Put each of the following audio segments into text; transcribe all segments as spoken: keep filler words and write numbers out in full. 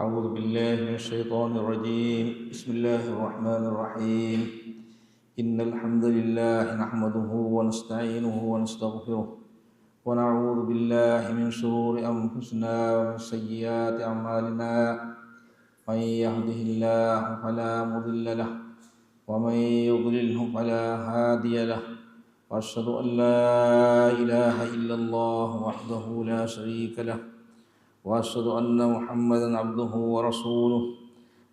أعوذ بالله من الشيطان الرجيم. بسم الله الرحمن الرحيم. إن الحمد لله نحمده ونستعينه ونستغفره، ونعوذ بالله من شرور أنفسنا ومن سيئات أعمالنا. من يهده الله فلا مضل له، ومن يضلله فلا هادي له. وأشهد أن لا إله إلا الله وحده لا شريك له، وأشهد أن محمدا عبده ورسوله،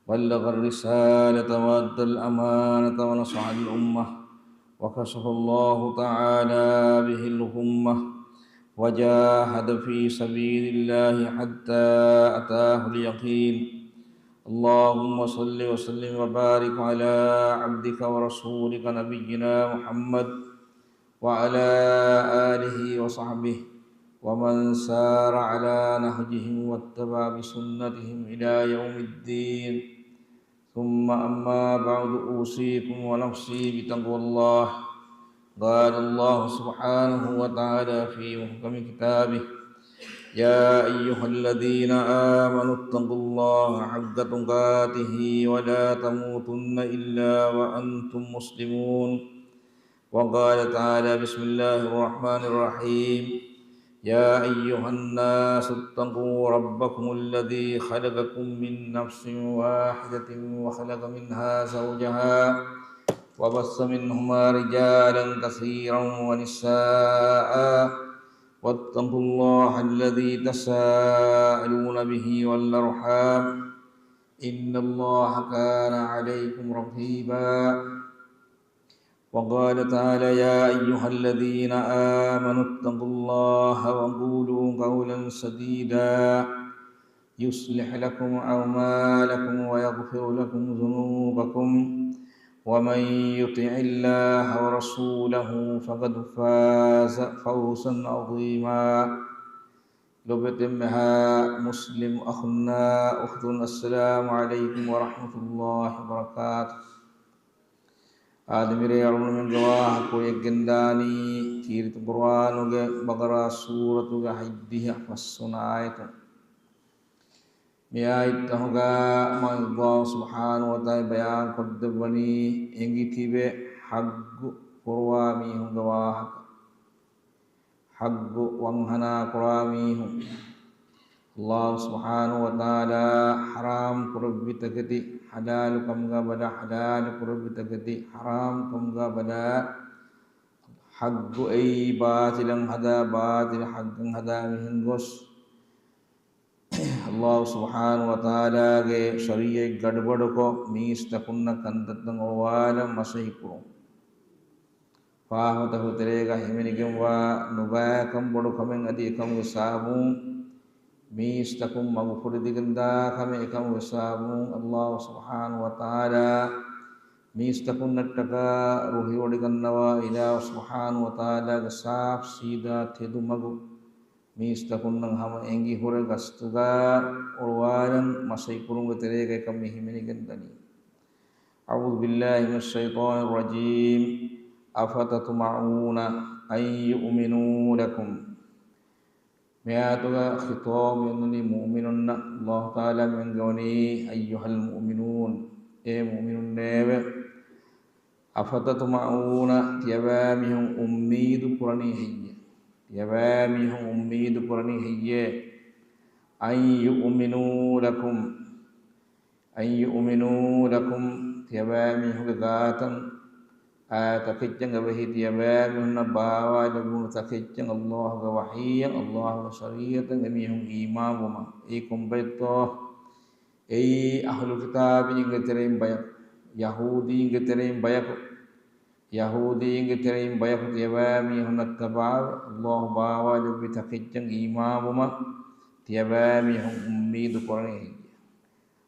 بلغ الرسالة وأدى الأمانة ونصح الأمة، وكشف الله تعالى به الغمة، وجاهد في سبيل الله حتى أتاه اليقين. اللهم صل وسلم وبارك على عبدك ورسولك نبينا محمد وعلى آله وصحبه ومن سار على نهجهم واتبع بسنتهم إلى يوم الدين. ثم أما بعد، أوصيكم ونفسي بتقوى الله. قال الله سبحانه وتعالى في محكم كتابه: يا أيها الذين آمنوا اتقوا الله حق تقاته ولا تموتن إلا وأنتم مسلمون. وقال تعالى: بسم الله الرحمن الرحيم. يا أيها الناس اتقوا ربكم الذي خلقكم من نفس واحدة وخلق منها زوجها وبث منهما رجالا كثيرا ونساء، واتقوا الله الذي تساءلون به والأرحام، إن الله كان عليكم رقيبا. وقال تعالى: يا أيها الذين آمنوا اتقوا الله وقولوا قولا سديدا يصلح لكم أعمالكم ويغفر لكم ذنوبكم، ومن يطع الله ورسوله فقد فاز فوزا عظيما. ލޮބުވެތި އެންމެހާ މުސްލިމް އަޚުންނާ އުޚްތުން، السلام عليكم ورحمة الله وبركاته. އާދެ، މިރޭ އަޅުގަނޑުމެންގެ ވާހަކަ ކުރިޔަށް ގެންދާނީ ކީރިތި ޤުރުއާނުގެ ބަޤަރާ ސޫރަތުގެ ހަތްދިހަ ފަސްވަނަ އާޔަތުން. މި އާޔަތްތަކުގަ މާތް ﷲ ސުބްޙާނަހޫ ވަތަޢާލާ ބަޔާން ކޮށްދެއްވަނީ އެނގިތިބެ ޙައްޤު ފުރުވާ މީހުންގެ ވާހަކަ. ޙައްޤު ވަންހަނާ ކުރާ މީހުން، ﷲ ސުބްޙާނަހޫ ވަތަޢާލާ ޙަރާމް ކުރެއްވި ތަކެތި ޙަލާލު ކަމުގަ ބަލާ، ޙަލާލު ކުރެއްވި ތަކެތި ޙަރާމް ކަމުގަ ބަލާ، ޙައްޤު އެއީ ބާޠިލަށް ހަދާ، ބާޠިލު ޙައްޤަށް ހަދާ މީހުން ގޮސް، ﷲ ސުބްޙާނަހޫ ވަތަޢާލާގެ ޝަރީޢަތް ގަޑުބަޑުކޮށް، މީސްތަކުންނަށް ކަންތައްތައް އޮޅުވާލަން މަސައްކަތްކުރުން. ފާފަތަކުގެ ތެރޭގަ ހިމެނިގެންވާ ނުބައިކަން ބޮޑު ކަމެއް އަދި އެކަމުގެ ސަބަބުން މީސްތަކުން މަގުފުރެދިގެންދާ ކަމެއް. އެކަމުގެ ސަބަބުން ﷲ ސުބްޙާނަހޫ ވަތަޢާލާ މީސްތަކުންނަށްޓަކާ ރުހިވޮޑިގަންނަވާ އިލާހު ސުބްޙާނަހޫ ވަތަޢާލާގެ ސާފު ސީދާ ތެދު މަގު، މީސްތަކުންނަށް ހަމަ އެނގި ހުރެ ގަސްތުގަ އޮޅުވާލަން މަސައްކަތްކުރުމުގެ ތެރޭގައި ކަން މި ހިމެނިގެންދަނީ. أعوذ بالله من الشيطان الرجيم. أفتطمعون أن يؤمنوا لكم. މި އާޔަތުގަ ޚިޠާބު މިއޮންނަނީ މުއުމިނުންނަށް. ﷲ ތަޢާލާ މިއަންގަވަނީ، أيها المؤمنون، އޭ މުއުމިނުންނޭވެ! أفتطمعون، ތިޔަބައިމީހުން އުއްމީދު ކުރަނީ ހެއްޔޭ؟ ތިޔަބައިމީހުން އުއްމީދު ކުރަނީ ހެއްޔޭ؟ أن يؤمنوا لكم، أن يؤمنوا لكم، ތިޔަބައިމީހުންގެ ގާތަށް އާ ތަކެއްޗެއް އެބަހި، ތިޔަބައިމީހުންނަށް ބާވާލެއްވުނު ތަކެއްޗެއް ﷲގެ ވަޙީއަށް، ﷲގެ ޝަރީޢަތަށް އެމީހުން އީމާންވުމަށް. އެއީ ކޮންބައެއްތޯ؟ އެއީ އަހުލު ކިތާބީންގެ ތެރެއިން ބަޔަކު، ޔަހޫދީންގެ ތެރެއިން ބަޔަކު، ޔަހޫދީންގެ ތެރެއިން ބަޔަކު ތިޔަބައިމީހުންނަށް ތަބާވެ، ﷲ ބާވާލެއްވި ތަކެއްޗަށް އީމާންވުމަށް ތިޔަބައިމީހުން އުއްމީދު ކުރަނީ ހެއްޔޭ؟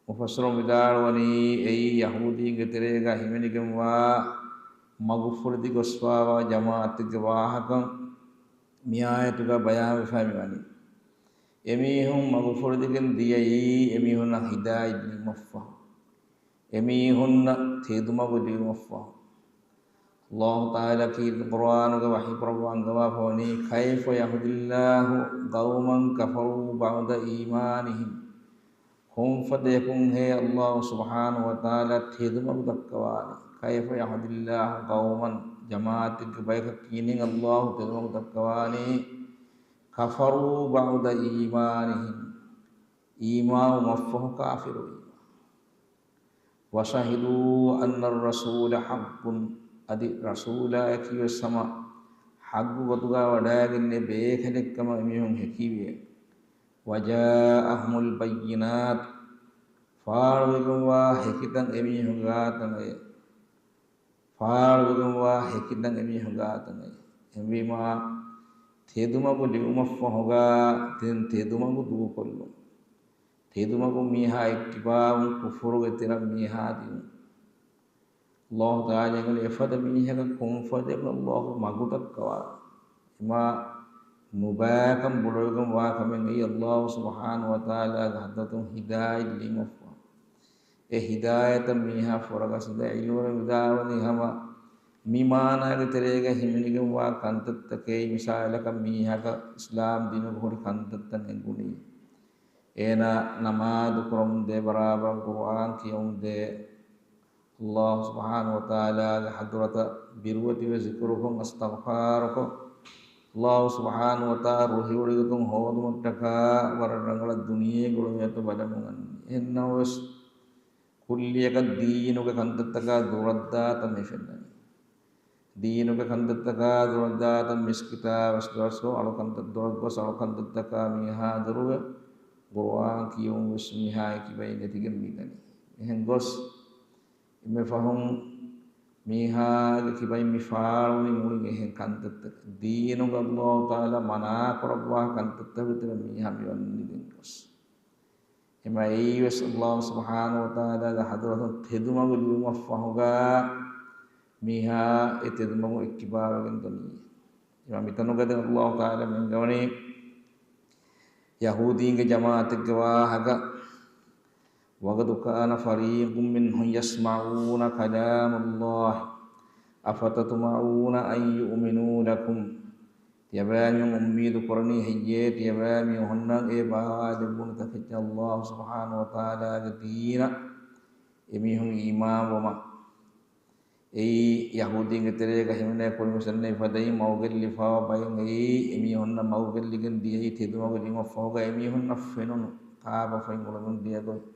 މުފައްސިރުން ވިދާޅުވަނީ، އެއީ ޔަހޫދީންގެ ތެރޭގަ ހިމެނިގެންވާ މަގުފުރެދި ގޮސްފާވާ ޖަމާޢަތެއްގެ ވާހަކަ މި އާޔަތުގަ ބަޔާންވެފަ މިވަނީ. އެމީހުން މަގުފުރެދިގެން ދިޔައީ އެމީހުންނަށް ހިދާޔަތް ދިނުމަށްފަހު، އެމީހުންނަށް ތެދުމަގު ދިނުމަށްފަހު. ﷲ ތަޢާލާ ކީރިތި ޤުރުއާނުގަ ވަޙީ ކުރައްވާ އަންގަވާފަ ވަނީ، كيف يهدي الله قوما كفروا بعد إيمانهم. ކޮންފަދަޔަކުންހޭ ﷲ ސުބްޙާނަހޫ ވަތަޢާލާ ތެދުމަގު ދައްކަވާނީ؟ كيف يهدي الله قوما، ޖަމާޢަތެއްގެ ބަޔަކަށް ކިހިނެއް ﷲ ތެދުމަގު ދައްކަވާނީ؟ كفروا بعد إيمانهم، އީމާންވުމަށްފަހު ކާފިރުވީމަ. وشهدوا أن الرسول حق، އަދި ރަސޫލާއަކީވެސް ހަމަ ޙައްޤު ގޮތުގަ ވަޑައިގެންނެވި ބޭކަލެއްކަމަށް އެމީހުން ހެކިވިއެވެ. وجاءهم البينات، ފާޅުވެގެންވާ ހެކިތައް އެމީހުން ގާތަށް އައި، ފާޅުވެގެންވާ ހެކިތައް އެމީހުން ގާތަށް އައި. އެހެންވީމާ، ތެދުމަގު ލިބުމަށްފަހުގަ ތެދުމަގު ދޫކޮށްލުން. ތެދުމަގު މީހާ އެއްކިބާވުން، ކުފުރުގެ ތެރަށް މީހާ ދިއުން. ﷲ ތަޢާލާ އެނގުނީ އެފަދަ މީހަކަށް ކޮންފަދައަކުން ﷲ މަގު ދައްކަވާ. އެމާ ނުބައިކަން ބުނެވިގެން ވާ ކަމެއް އެއީ ﷲ ސުބްޙާނަހޫ ވަތަޢާލާގެ ޙަޟްރަތުން ހިދާޔަތް ލިބުމަށްފަހު. އެ ހިދާޔަތަށް މީހާ ފުރަގަސްދޭ. ޢިލްމުވެރިން ވިދާޅުވަނީ ހަމަ މި މާނާގެ ތެރޭގަ ހިމެނިގެންވާ ކަންތައްތަކެއް، މިސާލަކަށް މީހަކަށް އިސްލާމް ދީނުގަ ހުރި ކަންތައްތައް އެނގުނީ. އޭނާ ނަމާދު ކުރަމުންދޭ، ބަރާބަރަށް ޤުރުއާން ކިޔަމުންދޭ. ﷲ ސުބްޙާނަހޫ ވަތަޢާލާގެ ޙަޟްރަތަށް ބިރުވެތިވެ ޒިކުރުކޮށް، އަސްތަޣްފާރުކޮށް، ﷲ ސުބްޙާނަހޫ ވަތަޢާލާ ރުހިވޮޑިގަތުން ހޯދުމަށްޓަކާ ވަރަށް ރަނގަޅަށް ދުނިޔޭގެ އުޅުމެއް ބަލަމުން އަންނަނީ. އެހެންނަމަވެސް، ކުއްލިއަކަށް ދީނުގެ ކަންތައްތަކާ ދުރަށްދާތަން މި ފެންނަނީ. ދީނުގެ ކަންތައްތަކާ ދުރަށްދާތަން މިސްކިތާ ވެސް ދުރަށް އަޅުކަންތައް ދުރަށް ގޮސް އަޅުކަންތައްތަކާ މީހާ ދުރުވެ، ޤުރުއާން ކިޔުން ވެސް މީހާ އެކިބައިން ނެތިގެން މިދަނީ. އެހެން ގޮސް، އެންމެ ފަހުން މީހާގެ ކިބައިން މި ފާޅުވަނީ މުޅިން އެހެން ކަންތައްތަކެއް. ދީނުގަ ﷲ ތަޢާލާ މަނާކުރައްވާ ކަންތައްތަކުގެ ތެރެއަށް މީހާ މިވަން ނިދެން ގޮސް. އެމަ އެއީވެސް ﷲ ސުބްޙާނަހޫ ވަތަޢާލާގެ ޙަޟްރަތުން ތެދުމަގު ލިބުމަށްފަހުގަ މީހާ އެ ތެދުމަގު އެއްކިބާވެގެން ދަނީ. އެމަ މިތަނުގަ ދެން ﷲ ތަޢާލާ މި އަންގަވަނީ ޔަހޫދީންގެ ޖަމާޢަތެއްގެ ވާހަކަ. وقد كان فريق منهم يسمعون كلام الله أفتطمعون أن يؤمنوا لكم. ތިޔަބައިމީހުން އުއްމީދު ކުރަނީ ހެއްޔޭ؟ ތިޔަބައިމީހުންނަށް އެ ބާވާލެއްވުނު ތަކެއްޗަށް ﷲ ސުބްޙާނަހޫ ވަތަޢާލާގެ ދީނަށް އެމީހުން އީމާންވުމަށް. އެއީ ޔަހޫދީންގެ ތެރޭގަ ހިމެނޭ ކުރިންވެސް އެންނެ އެފަދައިން މަގުގެއްލިފައިވާ ބައެއް އެއީ އެމީހުންނަށް މަގުގެއްލިގެން ދިޔައީ ތެދުމަގު ލިބުމަށްފަހުގަ އެމީހުންނަށް ފެނުނު ކާބަފައިން އުޅެމުން ދިޔަ ގޮތް.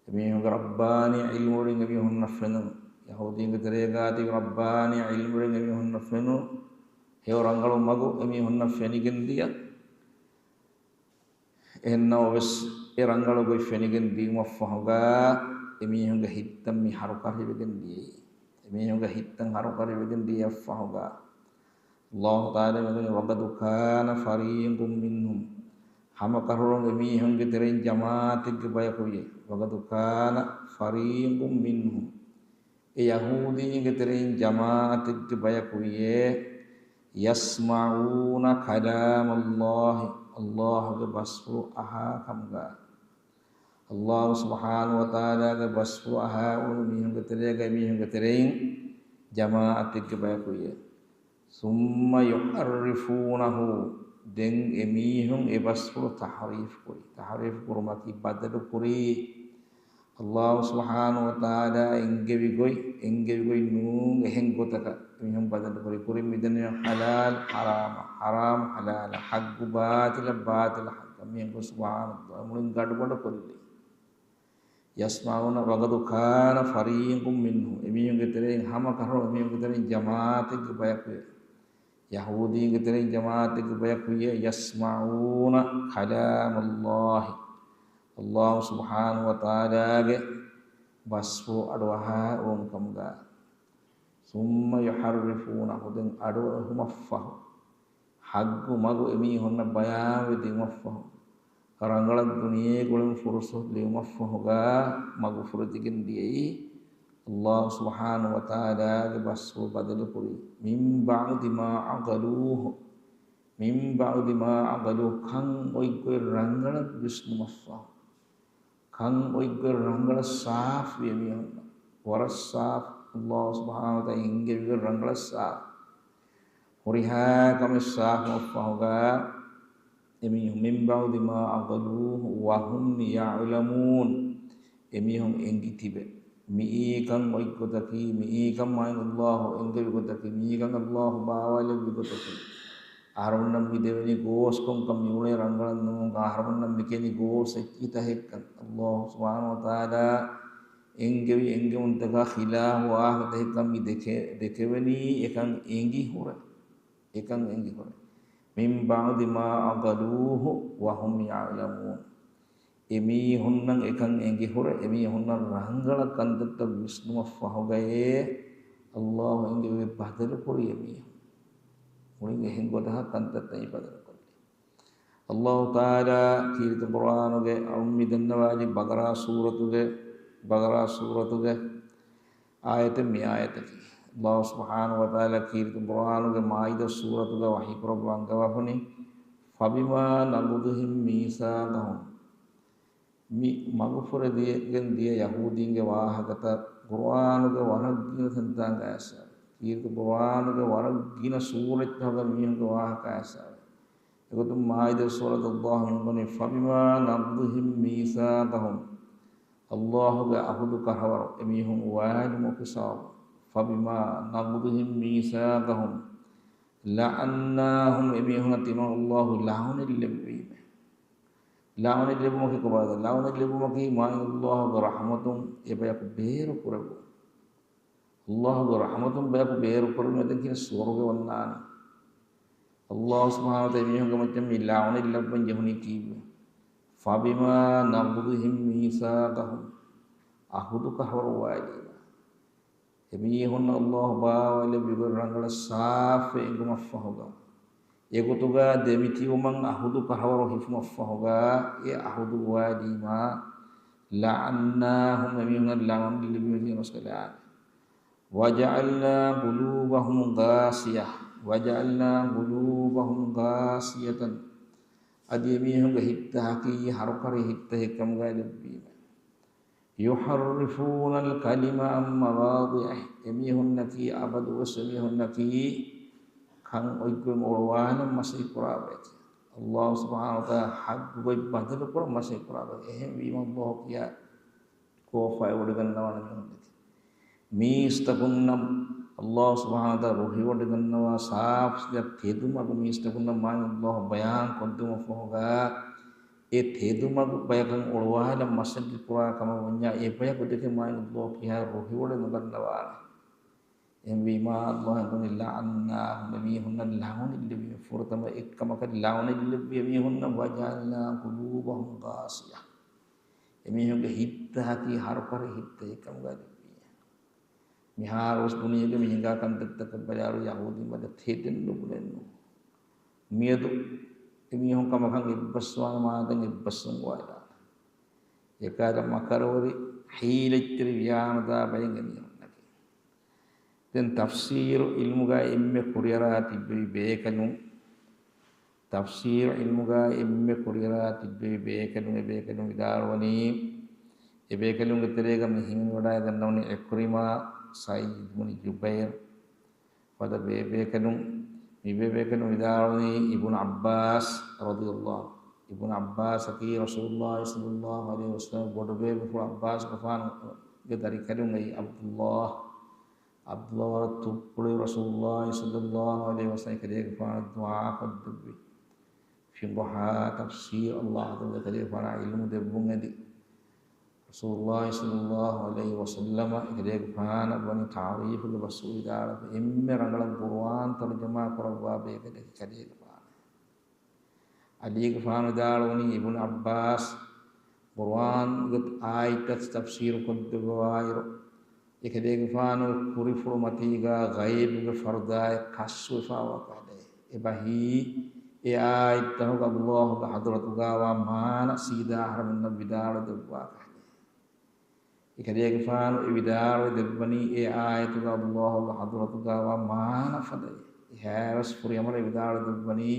އެމީހުންގެ ރައްބާނީ ޢިލްމުވެރިން އެމީހުންނަށް ފެނުނު. ޔަހޫދީންގެ ތެރޭގާ ތިބި ރައްބާނީ ޢިލްމުވެރިން އެމީހުންނަށް ފެނުނު. ހެޔޮ ރަނގަޅު މަގު އެމީހުންނަށް ފެނިގެން ދިޔަ. އެހެންނަމަވެސް، އެ ރަނގަޅު ގޮތް ފެނިގެން ދިޔުމަށްފަހުގަ، އެމީހުންގެ ހިތްތައް މި ހަރުކަށިވެގެން ދިޔައީ. އެމީހުންގެ ހިތްތައް ހަރުކަށިވެގެން ދިޔައަށްފަހުގަ، ﷲ ތަޢާލާ މި ވަނީ، وقد كان فريق منهم، ހަމަކަށަވަރުން އެމީހުންގެ ތެރެއިން ޖަމާޢަތެއްގެ ބަޔަކު ވިއެވެ. وقد كان فريق منهم، އެ ޔަހޫދީންގެ ތެރެއިން ޖަމާޢަތެއްގެ ބަޔަކު ވިއެވެ. يسمعون كلام الله، ﷲ ގެ ބަސްފުޅު އަހާ ކަމުގަ. ﷲ ސުބްޙާނަހޫ ވަތަޢާލާގެ ބަސްފުޅު އަހާ އުޅުނު މީހުންގެ ތެރޭގަ އެމީހުންގެ ތެރެއިން ޖަމާޢަތެއްގެ ބަޔަކު ވިއެވެ. ثم يحرفونه، ދެން އެމީހުން އެ ބަސްފުޅު ތަޙްރީފް ކުރީ. ތަޙްރީފް ކުރުމަކީ ބަދަލު ކުރީ. ﷲ ސުބްޙާނަހޫ ވަތަޢާލާ އެންގެވި ގޮތް، އެންގެވި ގޮތް ނޫން އެހެން ގޮތަކަށް އެމީހުން ބަދަލު ކުރީ. ކުރިން މިދަނީ ޙަލާލް ޙަރާމަށް، ޙަރާމް ޙަލާލަށް، ޙައްޤު ބާޠިލަށް، ބާޠިލް ޙައްޤަށް. މީހުން ސުބްޙާނަﷲ މުޅިން ގަޑުބަޑު ކޮށްލީ. يسمعون، وقد كان فريق منهم، އެމީހުންގެ ތެރެއިން ހަމަކަށަވަރުން އެމީހުންގެ ތެރެއިން ޖަމާޢަތެއްގެ ބަޔަކު ވިއެވެ. ޔަހޫދީންގެ ތެރެއިން ޖަމާޢަތެއްގެ ބަޔަކު ވިއެވެ. يسمعون كلام الله، ﷲ ސުބްޙާނަހޫ ވަތަޢާލާގެ ބަސްފުޅު އަޑުއަހާ އުޅުނު ކަމުގަ. ثم يحرفونه، ދެން އަޑުއެހުމަށްފަހު، ޙައްޤު މަގު އެމީހުންނަށް ބަޔާންވެ ދިއުމަށްފަހު، ރަނގަޅަށް ދުނިޔޭގަ އުޅުމުގެ ފުރުޞަތު ލިބުމަށްފަހުގަ މަގު ފުރެދިގެން ދިޔައީ، ﷲ ސުބްޙާނަހޫ ވަތަޢާލާގެ ބަސްފުޅު ބަދަލުކުރީ. من بعد ما عقلوه، من بعد ما عقلوه، ކަން އޮތްގޮތް ރަނގަޅަށް ވިސްނުމަށްފަހު. ކަން އޮތްގޮތް ރަނގަޅަށް ސާފުވި އެމީހުންނަށް. ވަރަށް ސާފު، ﷲ ސުބްޙާނަހޫ ވަތަޢާލާ އެންގެވިގޮތް ރަނގަޅަށް ސާފު. ހުރިހާ ކަމެއް ސާފުވުމަށްފަހުގަ، އެމީހުން، من بعد ما عقلوه وهم يعلمون، އެމީހުން އެނގި ތިބެ. މިއީކަން އޮތްގޮތަކީ، މިއީކަން މާތް ﷲ އެންގެވި ގޮތަކީ، މިއީކަން ﷲ ބާވާލެއްވި ގޮތަކީ. އަހަރުމެންނަށް މި ދެވެނީ ގޯސްކޮންކަން މިއުޅޭ ރަނގަޅަށް ނޫން، އަހަރުމެންނަށް މި ކިޔަނީ ގޯސް އެއްޗިތައް ހެއްކަން. ﷲ ސުބްޙާނަހޫ ވަތަޢާލާ އެންގެވި އެންގެވުންތަކާ ޚިލާފު ވާހަކަތައް ހެއްކަން މި ދެކެ-، ދެކެވެނީ އެކަން އެނގި ހުރެ. އެކަން އެނގި ހުރެ. من بعد ما عقلوه وهم يعلمون. އެމީހުންނަށް އެކަން އެނގި ހުރެ، އެމީހުންނަށް ރަނގަޅަށް ކަންތައްތައް ވިސްނުމަށް ފަހުގައޭ، ﷲ އެންގެވި ބަދަލު ކުރި އެމީހުން. މުޅިން އެހެން ގޮތަކަށް ކަންތައްތައް ބަދަލު ކޮށްލި. ﷲ ތަޢާލާ ކީރިތި ޤުރްއާނުގެ އަޅުން މި ދަންނަވާލި ބަޤަރާ ސޫރަތުގެ، ބަޤަރާ ސޫރަތުގެ އާޔަތެއް މި އާޔަތަކީ. ﷲ ސުބްޙާނަހޫ ވަތަޢާލާ ކީރިތި ޤުރްއާނުގެ މާއިދާ ސޫރަތުގަ ވަޙީ ކުރައްވާ އަންގަވާފަނީ، فبما نقضهم ميثاقهم. މި މަގުފުރެ ދިޔަ-، ގެން ދިޔަ ޔަހޫދީންގެ ވާހަކަތައް ޤުރްއާނުގެ ވަރަށް ގިނަ ތަންތާނގަ އައިސްފަ. ކީރިތި ޤުރްއާނުގެ ވަރަށް ގިނަ ސޫރަތްތަކުގަ މީހުންގެ ވާހަކަ އައިސްފަ. އެގޮތުން މާއިދާ ސޫރަތު ﷲ މި ވަނީ، فبما نقضهم ميثاقهم. ﷲ ގެ އަހުދު ކަށަވަރު އެމީހުން ވާލުމުގެ ސަބަބުން، فبما نقضهم ميثاقهم لعناهم، އެމީހުންނަށް ތިމަން ﷲ ލަޢުނަތް ލެއްވީމެ. ލަޢުނަތް ލެއްވުމަކީ ކޮބާތަ؟ ލަޢުނަތް ލެއްވުމަކީ މާތް ﷲ ގެ ރަޙްމަތުން އެބަޔަކު ބޭރު ކުރެއްވުން. ﷲ ގެ ރަޙްމަތުން ބަޔަކު ބޭރު ކުރުމަށް ދެން ކިޔަނީ ސުވަރުގެ ވަންނާނެ. ﷲ ސުބްޙާނަހޫ ވަތަޢާލާ އެމީހުންގެ މައްޗަށް މި ލަޢުނަތް ލައްވަން ޖެހުނީ ކީއްވެ؟ فبما نقضهم ميثاقهم، އަހުދު ކަށަވަރު ވާލީމަ. އެމީހުންނަށް ﷲ ބާވާލެއްވި ގޮތް ރަނގަޅަށް ސާފު އެނގުމަށްފަހުގަ، އެގޮތުގަ ދެމިތިބުމަށް އަހުދު ކަށަވަރު ހިފުމަށްފަހުގަ، އެ އަހުދު ވާލީމަ، لعناهم، އެމީހުންނަށް ލަޢުނަތް ލިބިވެ ކިޔަން ރަސްކަލާނެ. وجعلنا قلوبهم قاسية، وجعلنا قلوبهم قاسية، އަދި އެމީހުންގެ ހިތްތަކަކީ ހަރުކަށި ހިތްތަކެއް ކަމުގައި ލެއްވީމެ. يحرفون الكلم عن مواضعه، އެމީހުންނަކީ އަބަދުވެސް އެމީހުންނަކީ ކަން އޮތްގޮތް އޮޅުވާލަން މަސައްކަތް ކުރާ ބައެކޭ. ﷲ ސުބްޙާނަހޫ ވަތަޢާލާ ޙައްޤު ގޮތް ބަދަލު ކުރަން މަސައްކަތް ކުރާ ބައެކޭ. އެހެންވީމަ ﷲ ކިޔާ ކޯފާ އެވޮޑިގަންނަވާނެ މީހުންނަކީ. މީސްތަކުންނަށް ﷲ ސުބްޙާނަހޫ ވަތަޢާލާ ރުހިވޮޑިގަންނަވާ ސާފު ސިދާ ތެދުމަގު މީސްތަކުންނަށް މާތް ﷲ ބަޔާން ކޮށްދެމުން ފަހުގަ، އެ ތެދުމަގު ބަޔަކަށް އޮޅުވާލަން މަސައްކަތް ކުރާ ކަމަށް ވަންޏާ، އެ ބަޔަކު ދެކެ މާތް ﷲ ކިހާ ރުހިވޮޑި ނުގަންނަވާނެ. އެހެންވީމާ، ﷲ އެނގުނީ لعناهم، އެމީހުންނަށް ލަޢުނަތް ލެއްވީމެ. ފުރަތަމަ އެއްކަމަކަށް ލަޢުނަތް ލެއްވި އެމީހުންނަށް، وجعلنا قلوبهم قاسية، އެމީހުންގެ ހިތްތަކަކީ ހަރުކަށި ހިތްތަކެއް ކަމުގައި ލެއްވީ. މިހާރުވެސް ދުނިޔޭގަ މި ހިނގާ ކަންތައްތަކަށް ބަލާއިރު، ޔަހޫދީން ބަދަ ތެދެއް ނުބުނެއްނު. މިއަދު އެމީހުން ކަމަކަށް އެއްބަސްވާނެ މާދަން އެއްބަސްވަން ވާލާނެ. އެކާލަ މަކަރުވެރި ހީލަތްތެރި ވިޔާނުދާ ބައެއް އެމީހުންނަކީ. ދެން ތަފްސީރު ޢިލްމުގައި އެންމެ ކުރިއަރާ ތިއްބެވި ބޭކަލުން، ތަފްސީރު ޢިލްމުގައި އެންމެ ކުރިއަރާ ތިއްބެވި ބޭކަލުން، އެ ބޭކަލުން ވިދާޅުވަނީ، އެ ބޭކަލުންގެ ތެރޭގަ މި ހިމެނިވަޑައިގަންނަވަނީ ޢިކްރިމާ، ސަޢީދު ބުނު ޖުބައިރު، ފަދަ ބޭބޭކަލުން. މި ބޭބޭކަލުން ވިދާޅުވަނީ އިބްނު ޢައްބާސް ރަޟިޔަﷲ ޢަންހު. އިބްނު ޢައްބާސްއަކީ ރަސޫލުﷲ ޞައްލަﷲ ޢަލައިހި ވަސައްލަމް ބޮޑުބޭބެފުޅު ޢައްބާސްގެފާނުގެ ދަރިކަލުން އައި ޢަބްދުﷲ. ޢަބްދުﷲ ވަރަށް ތުއްޕުޅުވި ރަސޫލުﷲ ޞައްލަﷲ ޢަލައިހި ވަސައްލަމް އެކަލޭގެފާނަށް ދުޢާ ކޮށްދެއްވި. ފިޤުހާ ތަފްސީރު ﷲ ޙަޟްރަތުގެ އެކަލޭގެފާނާ ޢިލްމު ދެއްވުން އެދި. ރަސޫލުﷲ ޞައްލަﷲ ޢަލައިހި ވަސައްލަމަ އެކަލޭގެފާނަށް ވަނީ ތަޢުރީފުގެ ބަސްފުޅު ވިދާޅުވެ، އެންމެ ރަނގަޅަށް ޤުރުއާން ތަރުޖަމާ ކުރައްވާ ބޭކަލެއް އެކަލޭގެފާނޭ. ޢަލީގެފާނު ވިދާޅުވަނީ އިބްނު ޢައްބާސް ޤުރުއާންގެ އާޔަތްތައް ތަފްސީރު ކޮށްދެއްވަވާއިރު، އެކަލޭގެފާނުގެ ކުރިފުޅު މަތީގަ ޣައިބުގެ ފަރުދާއެއް ކަޝްފުވެފާވާ ކަހަލަ، އެބަހީ އެ އާޔަތްތަކުގެ ﷲގެ ޙަޟްރަތުގަވާ މާނަ ސީދާ އަހަރެމެންނަށް ވިދާޅުވެ ދެއްވާ ކަހަލަ. އެކަލޭގެފާނު އެ ވިދާޅުވެ ދެއްވަނީ އެ އާޔަތުގަ ﷲގެ ޙަޟްރަތުގަވާ މާނަ ފަދައި. އެހާވެސް ފުރިހަމަރަށް ވިދާޅުވެ ދެއްވަނީ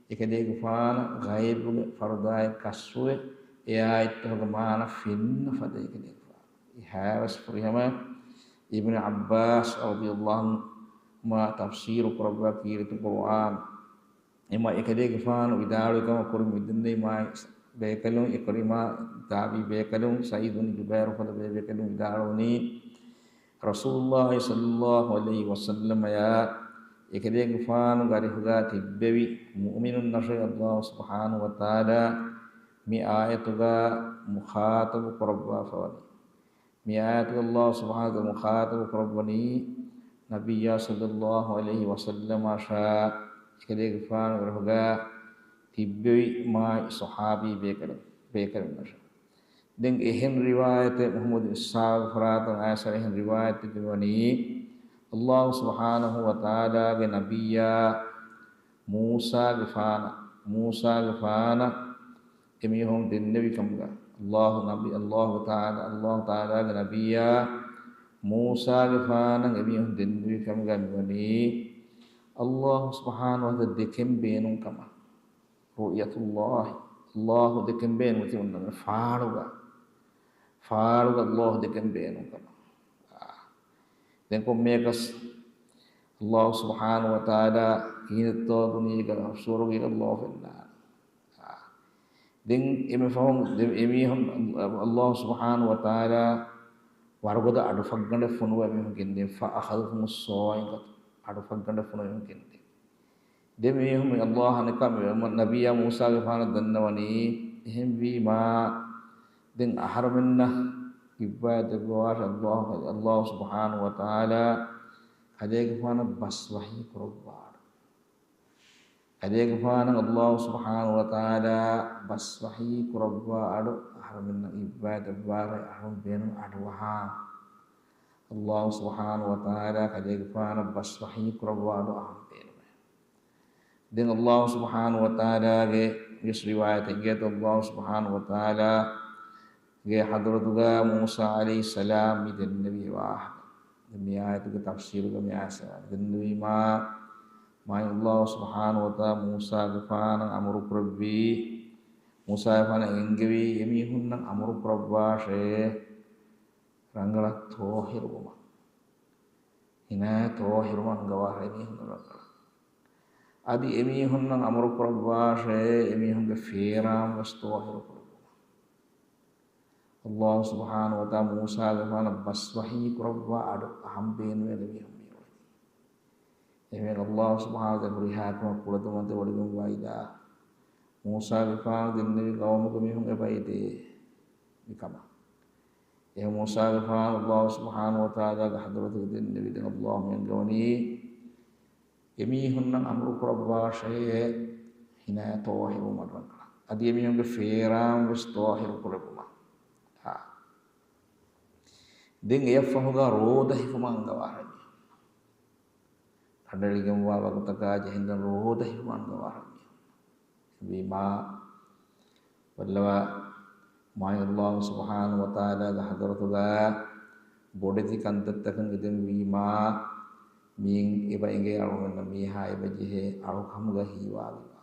އެކަލޭގެފާނަށް ޣައިބުގެ ފަރުދާއެއް ކަޝްފުވެ، އެ އާޔަތްތަކުގެ މާނަ ފެންނަ ފަދަ އެކަލޭގެފާނު. އެހާވެސް ފުރިހަމަ އިބްނު ޢައްބާސް ރަޟިޔަﷲ ޢަންހުމާ ތަފްސީރު ކުރައްވާ ކީރިތި ޤުރުއާން. އެމަ އެކަލޭގެފާނު ވިދާޅުވި ކަމަށް ކުރިން މިދެންނެވި މާތް ބޭކަލުން، އިކްރިމާ ތާބިޢީ ބޭކަލުން، ސަޢީދު ބިން ޖުބައިރު ފަދަ ބޭބޭކަލުން ވިދާޅުވަނީ، ރަސޫލުﷲ ޞައްލަﷲ ޢަލައިހި ވަސައްލަމަޔާ އެކަލޭގެފާނުގެ އަރިހުގަ ތިއްބެވި މުއުމިނުންނަށޭ ﷲ ސުބްޙާނަހޫ ވަތަޢާލާ މި އާޔަތުގަ މުޚާޠަބު ކުރައްވާފަވަނީ. މި އާޔަތުގަ ﷲ ސުބްޙާނަހޫ ވަތަޢާލާ މުޚާޠަބު ކުރައްވަނީ ނަބިއްޔާ ޞައްލަﷲ ޢަލައިހި ވަސައްލަމައަށާ އެކަލޭގެފާނުގެ އަރިހުގަ ތިއްބެވި މާތް ޞަޙާބީ ބޭކަލުން، ބޭކަލުންނަށާ. ދެން އެހެން ރިވާޔަތެއް މުޙައްމަދު ބިން އިސްޙާޤުގެ ފަރާތުން އައިސް އެހެން ރިވާޔަތެއް މިވަނީ، ﷲ ސުބްޙާނަހޫ ވަތަޢާލާގެ ނަބިއްޔާ މޫސާގެފާނަށް، މޫސާގެފާނަށް އެމީހުން ދެންނެވި ކަމުގަ، ﷲ ނަބި، ﷲ ތަޢާލާ، ﷲ ތަޢާލާގެ ނަބިއްޔާ މޫސާގެފާނަށް އެމީހުން ދެންނެވި ކަމުގަ މިވަނީ، ﷲ ސުބްޙާނަހޫ ވަތަޢާލާ ދެކެން ބޭނުން ކަމަށް. ރުއުޔަތުﷲ، ﷲ ދެކެން ބޭނުން ތި އޮންނަ ފާޅުގަ، ފާޅުގަ ﷲ ދެކެން ބޭނުން ކަމަށް. ދެން ކޮންމެއަކަސް ﷲ ސުބްޙާނަހޫ ވަތަޢާލާ ކިހިނެއްތޯ ދުނިޔޭގަ ސުވަރުގޭގަ ﷲ ފެންނާނެ. ދެން އެމެ ފަހުން ދެ-، އެމީހުން ﷲ ސުބްޙާނަހޫ ވަތަޢާލާ ވަރުގަދަ އަޑު ފައްގަނޑެއް ފޮނުވަ އެމީހުން ގެންދިން، فأخذتهم الصاعقة، އަޑު ފައްގަނޑެއް ފޮނުވަ އެމީހުން ގެންދިން. ދެން މީހުން ﷲ އަނެއްކާ ނަބިއްޔާ މޫސާގެފާނަށް ދަންނަވަނީ، އެހެންވީމާ، ދެން އަހަރުމެންނަށް އިއްވާތެއް ވާށޭ، ﷲ، ﷲ ސުބްޙާނަހޫ ވަތަޢާލާ ކަލޭގެފާނަށް ބަސް ވަޙީ ކުރައްވާ އަޑު. ކަލޭގެފާނަށް ﷲ ސުބްޙާނަހޫ ވަތަޢާލާ ބަސް ވަޙީ ކުރައްވާ އަޑު، އަހަރުމެންނަށް އިއްވާތެއް ވާށޭ، އަހަރުމެން ބޭނުން އަޑުއަހާ. ﷲ ސުބްޙާނަހޫ ވަތަޢާލާ ކަލޭގެފާނަށް ބަސް ވަޙީ ކުރައްވާ އަޑު އަހަރުމެން ބޭނުމޭ. ދެން ﷲ ސުބްޙާނަހޫ ވަތަޢާލާގެ ވެސް ރިވާޔަތެއް އިނގޭތޯ، ﷲ ސުބްޙާނަހޫ ވަތަޢާލާގެ ޙަޟްރަތުގަ މޫސާ ޢަލައިހިއްސަލާމް މި ދެންނެވި ވާހަކަ. ދެން މި އާޔަތުގެ ތަފްސީރުގަ މި އާޔަތް ދެންނެވީމާ، މާތް ﷲ ސުބްޙާނަހޫ ވަތަޢާލާ މޫސާގެފާނަށް އަމުރު ކުރެއްވީ، މޫސާގެފާނަށް އެންގެވީ، އެމީހުންނަށް އަމުރު ކުރައްވާށޭ، ރަނގަޅަށް ޠާހިރުވުމަށް. ހިނާ ޠާހިރުވުމަށް އަންގަވާށޭ އެމީހުން ރަނގަޅަށް. އަދި އެމީހުންނަށް އަމުރު ކުރައްވާށޭ، އެމީހުންގެ ފޭރާން ވެސް ޠާހިރު ކުރުވުމަށް. ﷲ ސުބްޙާނަހޫ ވަތަޢާލާ މޫސާގެފާނަށް ބަސް ވަޙީ ކުރައްވާ އަޑު އަހަން ބޭނުމޭ އެމީހުން މި އުޅެނީ. އެހެން ﷲ ސުބްޙާނަހޫ ވަތަޢާލާ ހުރިހާ ކަމަށް ކުޅަދުންވަންތަ ވޮޑިގެންވާ އިލާހު. މޫސާގެފާނު ދެންނެވި ޤައުމުގެ މީހުން އެބައިދޭ މިކަމަށް. އެ މޫސާގެފާނު ﷲ ސުބްޙާނަހޫ ވަތަޢާލާގެ ޙަޟްރަތުގަ ދެންނެވި ދެން ﷲ މި އަންގަވަނީ، އެމީހުންނަށް އަމުރު ކުރައްވާށޭ، ހިނާ ޠާހިރުވުމަށް ރަނގަޅަށް. އަދި އެމީހުންގެ ފޭރާން ވެސް ޠާހިރު ކުރެއްވުމަށް. އާ. ދެން އެއަށްފަހުގަ ރޯދަ ހިފުމަށް އަންގަވާށޭ މީހުން. ކަނޑައެޅިގެންވާ ވަގުތަކާ ޖެހިންދެން ރޯދަ ހިފުމަށް އަންގަވާށޭ މީހުން. ވީމާ، ބައްލަވާ، މާތް ﷲ ސުބްޙާނަހޫ ވަތަޢާލާގެ ޙަޟްރަތުގަ ބޮޑެތި ކަންތައްތަކަށް އެދެން ވީމާ، މިއިން އެބަ އެނގޭ އަޅުގަނޑަށް މީހާ އެބަ ޖެހޭ އަޅުކަމުގަ ހީވާލިވާ.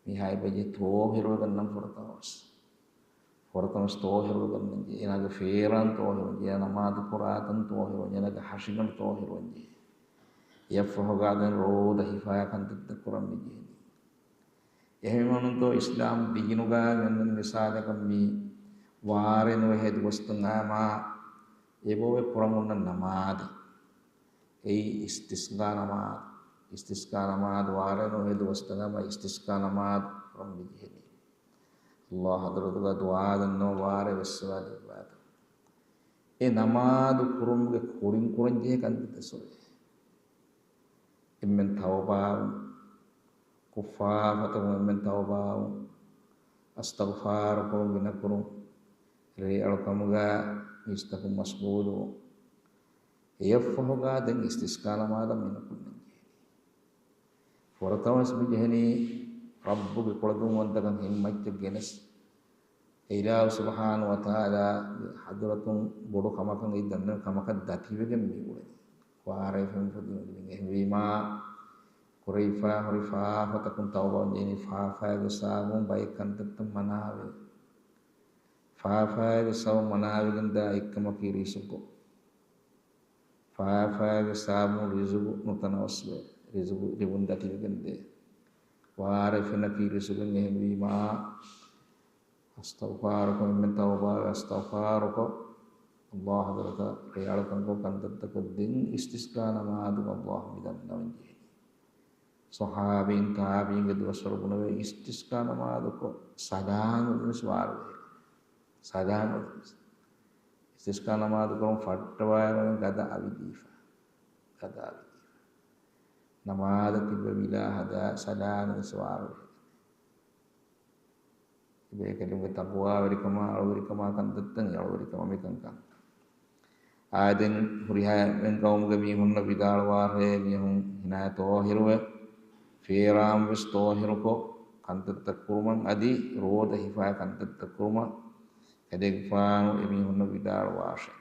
މީހާ އެބަ ޖެހޭ ޠާހިރުވެގަންނަން ފުރަތަމަވެސް. ފުރަތަމަވެސް ޠާހިރުވެގަންނަންޖެހޭ. އޭނާގެ ފޭރާން ޠާހިރުވެގަންނަންޖެހޭ. އޭނާ ނަމާދު ކުރާތަން ޠާހިރުވެގަންނަންޖެހޭ. އޭނާގެ ހަށިގަނޑު ޠާހިރުވެގަންނަންޖެހޭ. އެއަށްފަހުގަ ދެން ރޯދަ ހިފާ ކަންތައްތައް ކުރަން މި ޖެހެނީ. އެހެންވީމަ އިސްލާމް ދީނުގަ އޮންނަ މިސާލަކަށް މި ވާރޭ ނުވެހޭ ދުވަސްތައް އައީމާ އެބައޮތް ކުރަން އޮންނަ ނަމާދެއް. އެއީ އިސްތިސްޤާ ނަމާދު. އިސްތިސްޤާ ނަމާދު ވާރޭ ނުވެހޭ ދުވަސްތައް އައީމާ އިސްތިސްޤާ ނަމާދު ކުރަން މި ޖެހެނީ. ﷲ ޙަޟްރަތުގަ ދުޢާ ދަންނަވަން ވާރޭ ވެއްސަވާލެއްވާތަން. އެ ނަމާދު ކުރުމުގެ ކުރިން ކުރަންޖެހޭ ކަންތައްތައް ސޮރެ. އެންމެން ތައުބާވުން، ކުށްފާފަތަކުން އެންމެން ތައުބާވުން، އަސްތަޣުފާރު ކުރުން ގިނަކުރުން، ރޭއަޅުކަމުގަ މީސްތަކުން މަޝްޣޫލުވުން. އެއަށްފަހުގަ ދެން އިސްތިސްޤާ ނަމާދަށް މިނުކުންނަން ޖެހެނީ. ފުރަތަމަވެސް މި ޖެހެނީ ރައްބުގެ ކުޅަދުންވަންތަކަން ހިންމައްޗަށް ގެނެސް، އެ އިލާހު ސުބްޙާނަހޫ ވަތަޢާލާގެ ޙަޟްރަތުން ބޮޑު ކަމަކަށް އެއީ ދަންނަ ކަމަކަށް ދަތިވެގެން މި އުޅެނީ. ވާރޭ ފެންފުދި އުޅެނީ. އެހެންވީމާ، ކުރެވިފާ ހުރި ފާފަތަކުން ތައުބާވަން ޖެހެނީ. ފާފައިގެ ސަބަބުން ބައެއް ކަންތައްތައް މަނާވޭ. ފާފައިގެ ސަބަބުން މަނާވެގެންދާ އެއްކަމަކީ ރިޒުޤު. ފާފައިގެ ސަބަބުން ރިޒުގު ނުތަނަވަސްވޭ. ރިޒުގު ލިބުން ދަތިވެގެންދޭ. ވާރޭ ފެނަކީ ރިސުގެން އެހެންވީމާ، އަސްތަޣުފާރުކޮށް، އެންމެން ތައުބާވެ އަސްތަޣުފާރުކޮށް، ﷲ ޙަޟްރަތަށް ރިޔާޅުކަންކޮށް، ކަންތައްތަކަށް ދިން އިސްތިސްޤާ ނަމާދު ﷲ މިދަންނަވަން ޖެހެނީ. ޞަޙާބީން، ތާބިޢީންގެ ދުވަސްވަރު ބުނެވޭ އިސްތިސްޤާ ނަމާދުކޮށް، ސަލާމަތް ދިނިސް ވާރުވޭ. ސަލާމަތް ދިނިސް. އިސްތިސްޤާ ނަމާދު ކުރުން ފައްޓަވާއިރު ގަދަ އަވިދީފަ. ގަދަ އަވިދީފަ. ނަމާދަށް ތިއްބެވި ވިލާ ހަދާ ސަލާމަތް ދިނިސް ވާރުވޭ. ތިބޭކަލުންގެ ތަޤްވާވެރިކަމާ، އަޅުވެރިކަމާ ކަންތައްތައް، އަޅުވެރިކަމާ މިކަންކަން. އާދެން ހުރިހާ އެންމެން ޤައުމުގެ މީހުންނަށް ވިދާޅުވާށޭ، މީހުން ހިނާ ޠާހިރުވެ، ފޭރާން ވެސް ޠާހިރުކޮށް، ކަންތައްތައް ކުރުމަށް އަދި ރޯދަ ހިފާ ކަންތައްތައް ކުރުމަށް ކަލޭގެފާނު އެމީހުންނަށް ވިދާޅުވާށޭ.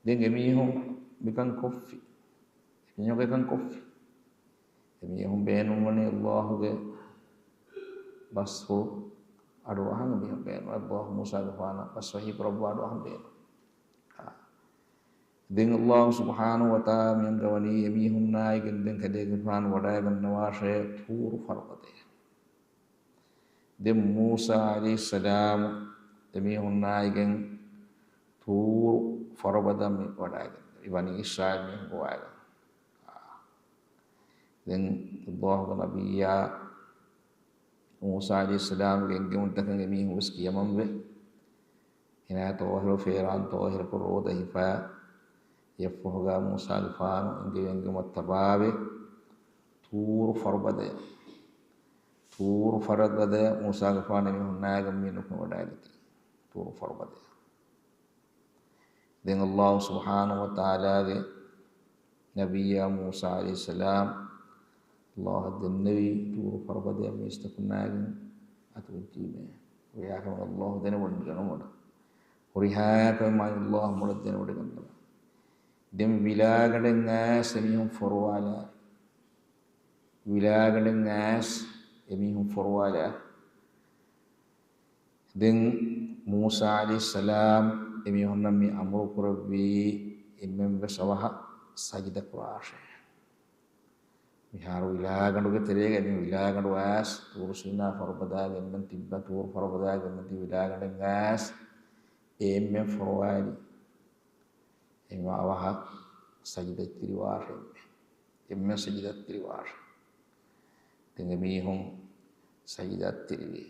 ދެން އެމީހުން މިކަން ކޮށްފި. އެމީހުން އެކަން ކޮށްފި. އެމީހުން ބޭނުންވަނީ ﷲ ގެ ބަސްފުޅު އަޑުއަހަން، އެމީހުން ބޭނުން. ﷲ މޫސާގެފާނަށް ބަސް ވަޙީ ކުރައްވާ އަޑުއަހަން ބޭނުން. އާ. ދެން ﷲ ސުބްޙާނަހޫ ވަތަޢާލާ މި އަންގަވަނީ އެމީހުންނާއިގެން ދެން ކަލޭގެފާނު ވަޑައިގަންނަވާށޭ ޠޫރު ފަރުބަދަޔަށް. ދެން މޫސާ ޢަލައިހިއްސަލާމް އެމީހުންނާއިގެން ޠޫރު ފަރުބަދަ މި ވަޑައިގެން، މި ބަނީ އިސްރާއީލް މީހުން ގޮވާގެން. ދެން ﷲ ގެ ނަބިއްޔާ މޫސާ ޢަލައިހިއްސަލާމްގެ އެންގެވުންތަކަށް އެމީހުން ވެސް ކިޔަމަންވެ، ހިނާ ޠާހިރު، ފޭރާން ޠާހިރުކޮށް، ރޯދަ ހިފާ، އެއަށްފަހުގަ މޫސާގެފާނު އެންގެވި އެންގެވުމަށް ތަބާވެ، ޠޫރު ފަރުބަދަޔަށް، ޠޫރު ފަރުބަދަޔަށް މޫސާގެފާނު އެމީހުންނާއިގެން މި ނުކުމެ ވަޑައިގަތީ. ޠޫރު ފަރުބަދަޔަށް. ދެން ﷲ ސުބްޙާނަހޫ ވަތަޢާލާގެ ނަބިއްޔާ މޫސާ ޢަލައިހިއްސަލާމް ﷲ އަށް ދެންނެވި ޠޫރު ފަރުބަދަޔަށް މީސްތަކުންނާއިގެން އަތުވެއްޖީމޭ. ހުރިހާ ކަމެއް ﷲ ދެނެވޮޑިގަންނަވަން. ހުރިހާ ކަމެއް މާތް ﷲ މޮޅަށް ދެނެވޮޑިގަންނަވަން. ދެން ވިލާގަނޑެއް އައިސް އެމީހުން ފޮރުވާލާ. ވިލާގަނޑެއް އައިސް އެމީހުން ފޮރުވާލާ. ދެން މޫސާ ޢަލައިހިއްސަލާމް އެމީހުންނަށް މި އަމުރު ކުރެއްވީ، އެންމެން ވެސް އަވަހަށް ސަޖިދަ ކުރާށޭ. މިހާރު ވިލާގަނޑުގެ ތެރޭގަ އެމީހުން ވިލާގަނޑު އައިސް، ޠޫރު ސީނާ ފަރުބަދާގަ އެންމެން ތިއްބަ، ޠޫރު ފަރުބަދާގަ އެންމެން ތިއްބަ ވިލާގަނޑެއް އައިސް، އެ އެންމެން ފޮރުވާލި. އެމީހުން އަވަހަށް ސަޖިދައަށް ތިރިވާށޭ އެންމެން. އެންމެން ސަޖިދައަށް ތިރިވާށޭ. ދެން އެމީހުން ސަޖިދައަށް ތިރިވި.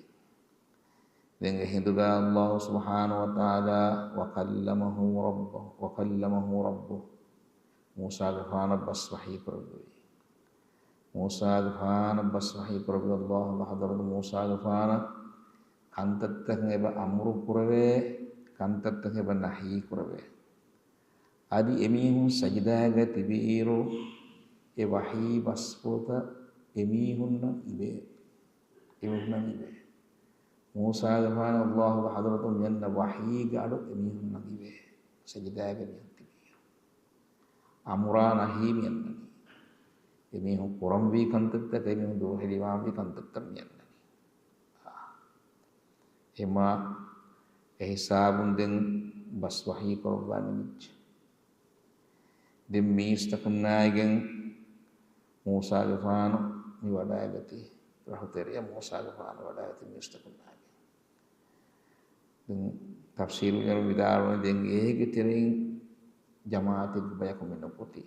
ދެން އެ ހިނދުގަ ﷲ ސުބްޙާނަހޫ ވަތަޢާލާ، وَكَلَّمَهُ رَبُّهُ، وَكَلَّمَهُ رَبُّهُ، މޫސާގެފާނަށް ބަސް ވަޙީ ކުރެއްވި. މޫސާގެފާނަށް ބަސް ވަޙީ ކުރެއްވި. ﷲ ގެ ޙަޟްރަތު މޫސާގެފާނަށް ކަންތައްތަކެއް އެބަ އަމުރު ކުރެވޭ، ކަންތައްތަކެއް އެބަ ނަހީ ކުރެވޭ. އަދި އެމީހުން ސަޖިދާގަ ތިބިއިރު، އެ ވަޙީ ބަސްފުޅުތައް އެމީހުންނަށް އިވޭ. އެމީހުންނަށް އިވޭ. މޫސާގެފާނު ﷲ ގެ ޙަޟްރަތުން މިއަންނަ ވަޙީގެ އަޑު އެމީހުންނަށް އިވޭ. ސަޖިދާގަ މިއޮތް ތިބިއިރު. އަމުރާ ނަހީ މިއަންނަނީ. އެމީހުން ކުރަންވީ ކަންތައްތަކަށް އެމީހުން ދުރުހެލިވާންވީ ކަންތައްތައް މިއަންނަނީ. އެމާ އެހިސާބުން ދެން ބަސް ވަޙީ ކުރައްވާ ނިމިއްޖެ. ދެން މީސްތަކުންނާއިގެން މޫސާގެފާނު މި ވަޑައިގަތީ. ރަހުތެރެއަށް މޫސާގެފާނު ވަޑައިގަތީ މީސްތަކުންނާއިގެން. ދެން ތަފްސީރުވެރިން ވިދާޅުވަނީ ދެން އޭގެ ތެރެއިން ޖަމާޢަތެއްގެ ބަޔަކު މި ނުކުތީ.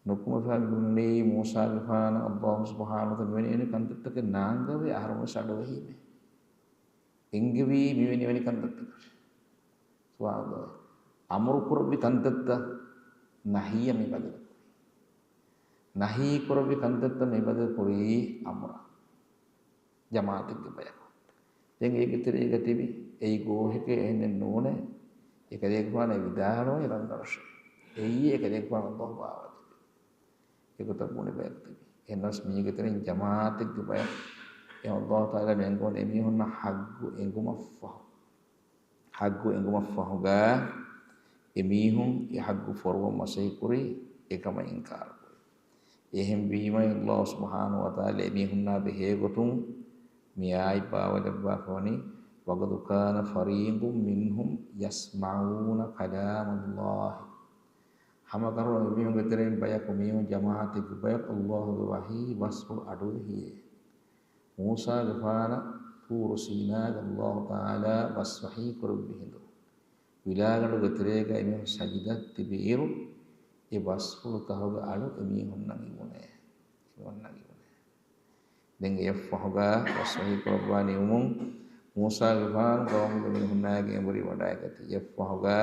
ނުކުމެފަ މި ބުނަނީ މޫސާގެފާނަށް ﷲ ސުބްޙާނަހޫ ވަތަޢާލާ މިވެނި ވެނި ކަންތައްތަކެއް ނާންގަވޭ އަހަރުމެން ސަޑުވެހީމޭ. އެންގެވީ މިވެނި ވެނި ކަންތައްތަކަށް. ސުބްޙާނަﷲ. އަމުރު ކުރެއްވި ކަންތައްތައް ނަހީއަށް މި ބަދަލު ކުރީ. ނަހީ ކުރެއްވި ކަންތައްތައް މި ބަދަލު ކުރީ އަމުރަށް. ޖަމާޢަތެއްގެ ބަޔަކު. ދެން އޭގެ ތެރޭގަ ތިބި އެއީ ގޯހެކޭ އެހެނެއް ނޫނޭ. އެކަލޭގެފާނު ވިދާޅުވަނީ ރަނގަޅަށޭ. އެއީ އެކަލޭގެފާނު ﷲ ބާވައިލެއްވި. އެގޮތަށް ބުނި ބަޔަކު ތިބި. އެހެނަސް މީގެ ތެރެއިން ޖަމާޢަތެއްގެ ބަޔަކު. އެ ﷲ ތަޢާލާ މި އަންގަވަނީ އެމީހުންނަށް ޙައްޤު އެނގުމަށްފަހު. ޙައްޤު އެނގުމަށްފަހުގަ އެމީހުން އެ ޙައްޤު ފޮރުވަން މަސައްކަތްކުރީ، އެކަމަށް އިންކާރުކުރި. އެހެންވީމަ ﷲ ސުބްޙާނަހޫ ވަތަޢާލާ އެމީހުންނާ ބެހޭގޮތުން މި އާޔަތް ބާވައިލައްވާފަވަނީ، وَقَدْ كَانَ فَرِيقٌ مِّنْهُمْ يَسْمَعُونَ كَلَامَ اللَّهِ. ހަމަކަށަވަރުން އެމީހުންގެ ތެރެއިން ބަޔަކު، މީހުން ޖަމާޢަތެއްގެ ބަޔަކު ﷲ ގެ ވަޙީ ބަސްފުޅު އަޑުއެހިއޭ. މޫސާގެފާނަށް ޠޫރު ސީނާގަ ﷲ ތަޢާލާ ބަސް ވަޙީ ކުރެއްވި ހިނދު، ވިލާގަނޑުގެ ތެރޭގަ އެމީހުން ސަޖިދަ ތިބިއިރު، އެ ބަސްފުޅުތަކުގެ އަޑު އެމީހުންނަށް އިވުނޭ. އެމީހުންނަށް އިވުނޭ. ދެން އެއަށްފަހުގަ ބަސް ވަޙީ ކުރައްވާ ނިމުމުން، މޫސާގެފާނު ޤައުމުގެ މީހުންނާގެ އެނބުރި ވަޑައިގަތީ. އެއަށްފަހުގަ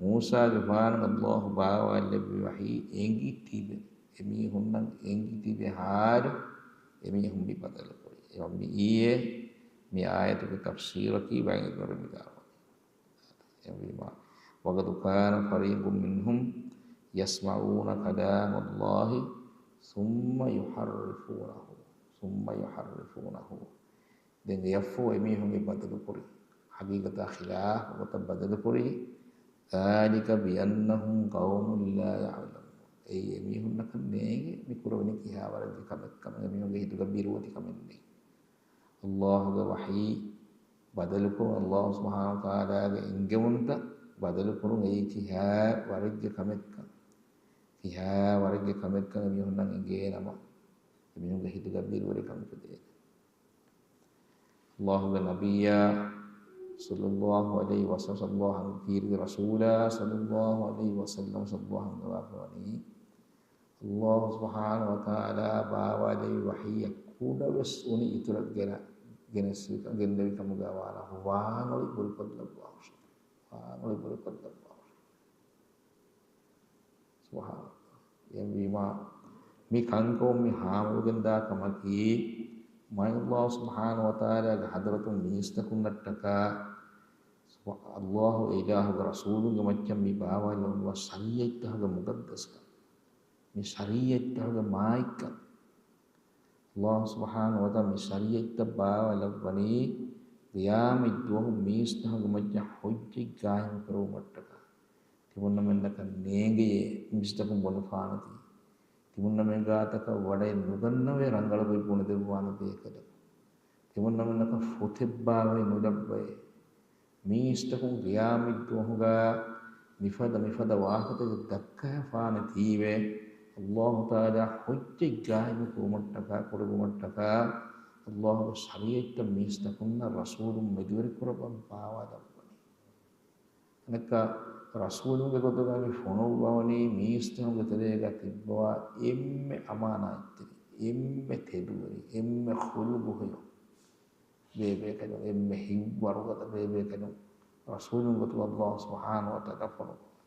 މޫސާގެފާނަށް ﷲ ބާވާލެއްވި ވަޙީ އެނގި ތިބެ، އެމީހުންނަށް އެނގި ތިބެ ޙާލު އެމީހުން މި ބަދަލުކުރީ. އެވަ މިއީ މި އާޔަތުގެ ތަފްސީރަކީ ބައިން އެދުވަރު މި ގާވަނީ. އެހެންވީމާ، وَقَدْ كَانَ فَرِيقٌ مِّنْهُمْ يَسْمَعُونَ كَلَامَ اللَّهِ ثُمَّ يُحَرِّفُونَهُ، ثُمَّ يُحَرِّفُونَهُ. ދެން އެއަށްފަހު އެމީހުން އެ ބަދަލުކުރި، ޙަޤީޤަތާ ޚިލާފު ގޮތަށް ބަދަލުކުރި. ذَٰلِكَ بِأَنَّهُمْ قَوْمٌ لَّا يَعْلَمُونَ. އެއީ އެމީހުންނަކަށް ނޭނގެ މި ކުރެވެނީ ކިހާ ވަރެއްގެ ކަމެއްކަމަށް، އެމީހުންގެ ހިތުގަ ބިރުވެތި ކަމެއް ނެތް. ﷲ ގެ ވަޙީ ބަދަލުކުރުން، ﷲ ސުބްޙާނަހޫ ވަތަޢާލާގެ އެންގެވުންތައް ބަދަލުކުރުން އެއީ ކިހާ ވަރެއްގެ ކަމެއްކަން، ކިހާ ވަރެއްގެ ކަމެއްކަން އެމީހުންނަށް އެނގޭނަމަ، އެމީހުންގެ ހިތުގަ ބިރުވެރިކަން އުފެދޭނެ. ﷲ ގެ ނަބިއްޔާ ޞައްލައްލާހު ޢަލައިހި ވަސައްލަމް، ﷲ ގެ ކީރިތި ރަސޫލާ ޞައްލައްލާހު ޢަލައިހި ވަސައްލަމް، ﷲ އަންގަވާފަވަނީ، ﷲ ސުބްޙާނަހޫ ވަތަޢާލާ ބާވާލެއްވި ވަޙީއަށް ކުޑަވެސް އުނި އިތުރަށް ގެނަ، ގެނެސް، ގެންނެވި ކަމުގަ ވާނަ ވާނޮޅި ބުރިކޮށްލައްވާހުށެވެ. ވާނޮޅި ބުރިކޮށްލައްވާހުށެވެ. ސުބްޙާނަﷲ. އެހެންވީމާ، މި ކަންކަމުން މި ހާމަވެގެންދާ ކަމަކީ، މާތް ﷲ ސުބްޙާނަހޫ ވަތަޢާލާގެ ޙަޟްރަތުން މީސްތަކުންނަށްޓަކާ، ﷲ އިލާހުގެ ރަސޫލުންގެ މައްޗަށް މި ބާވާލެވުނު ޝަރީޢަތްތަކުގެ މުޤައްދަސްކަން، މި ޝަރީޢަތްތަކުގެ މާތްކަން. ﷲ ސުބްޙާނަހޫ ވަތަޢާލާ މި ޝަރީޢަތްތައް ބާވާލައްވަނީ، ޤިޔާމަތްދުވަހު މީސްތަކުންގެ މައްޗަށް ޙުއްޖަތް ޤާއިމު ކުރުމަށްޓަކާ. ތިމަންނަމެންނަކަށް ނޭނގެޔޭ މީސްތަކުން ބުނެފާނެތީ، ތިމަންނަމެން ގާތަކަށް ވަޑައެއް ނުގަންނަވޭ ރަނގަޅު ގޮތް ބުނެދެއްވާނެ ބޭކަލަކު، ތިމަންނަމެންނަކަށް ފޮތެއް ބާވައެއް ނުލައްވައޭ. މީސްތަކުން ޤިޔާމަތްދުވަހުގަ މިފަދަ މިފަދަ ވާހަކަތަކެއް ދައްކާފާނެތީވެ، ﷲ ތަޢާލާ ޙުއްޖަތް ޤާއިމު ކުރުމަށްޓަކާ، ކުރެއްވުމަށްޓަކާ، ﷲ ގެ ޝަރީޢަތްތައް މީސްތަކުންނަށް ރަސޫލުން މެދުވެރި ކުރައްވަން ބާވާލައްވަނީ. އަނެއްކާ، ރަސޫލުންގެ ގޮތުގަ މި ފޮނުއްވަވަނީ މީސްތަކުންގެ ތެރޭގަ ތިއްބަވާ އެންމެ އަމާނާތްތެރި، އެންމެ ތެދުވެރި، އެންމެ ޚުލްޤު ހެޔޮ ބޭބޭކަލުން، އެންމެ ހިތްވަރުގަދަ ބޭބޭކަލުން ރަސޫލުން ގޮތުގަ ﷲ ސުބްޙާނަހޫ ވަތަޢާލާ ފޮނުއްވަވަނީ.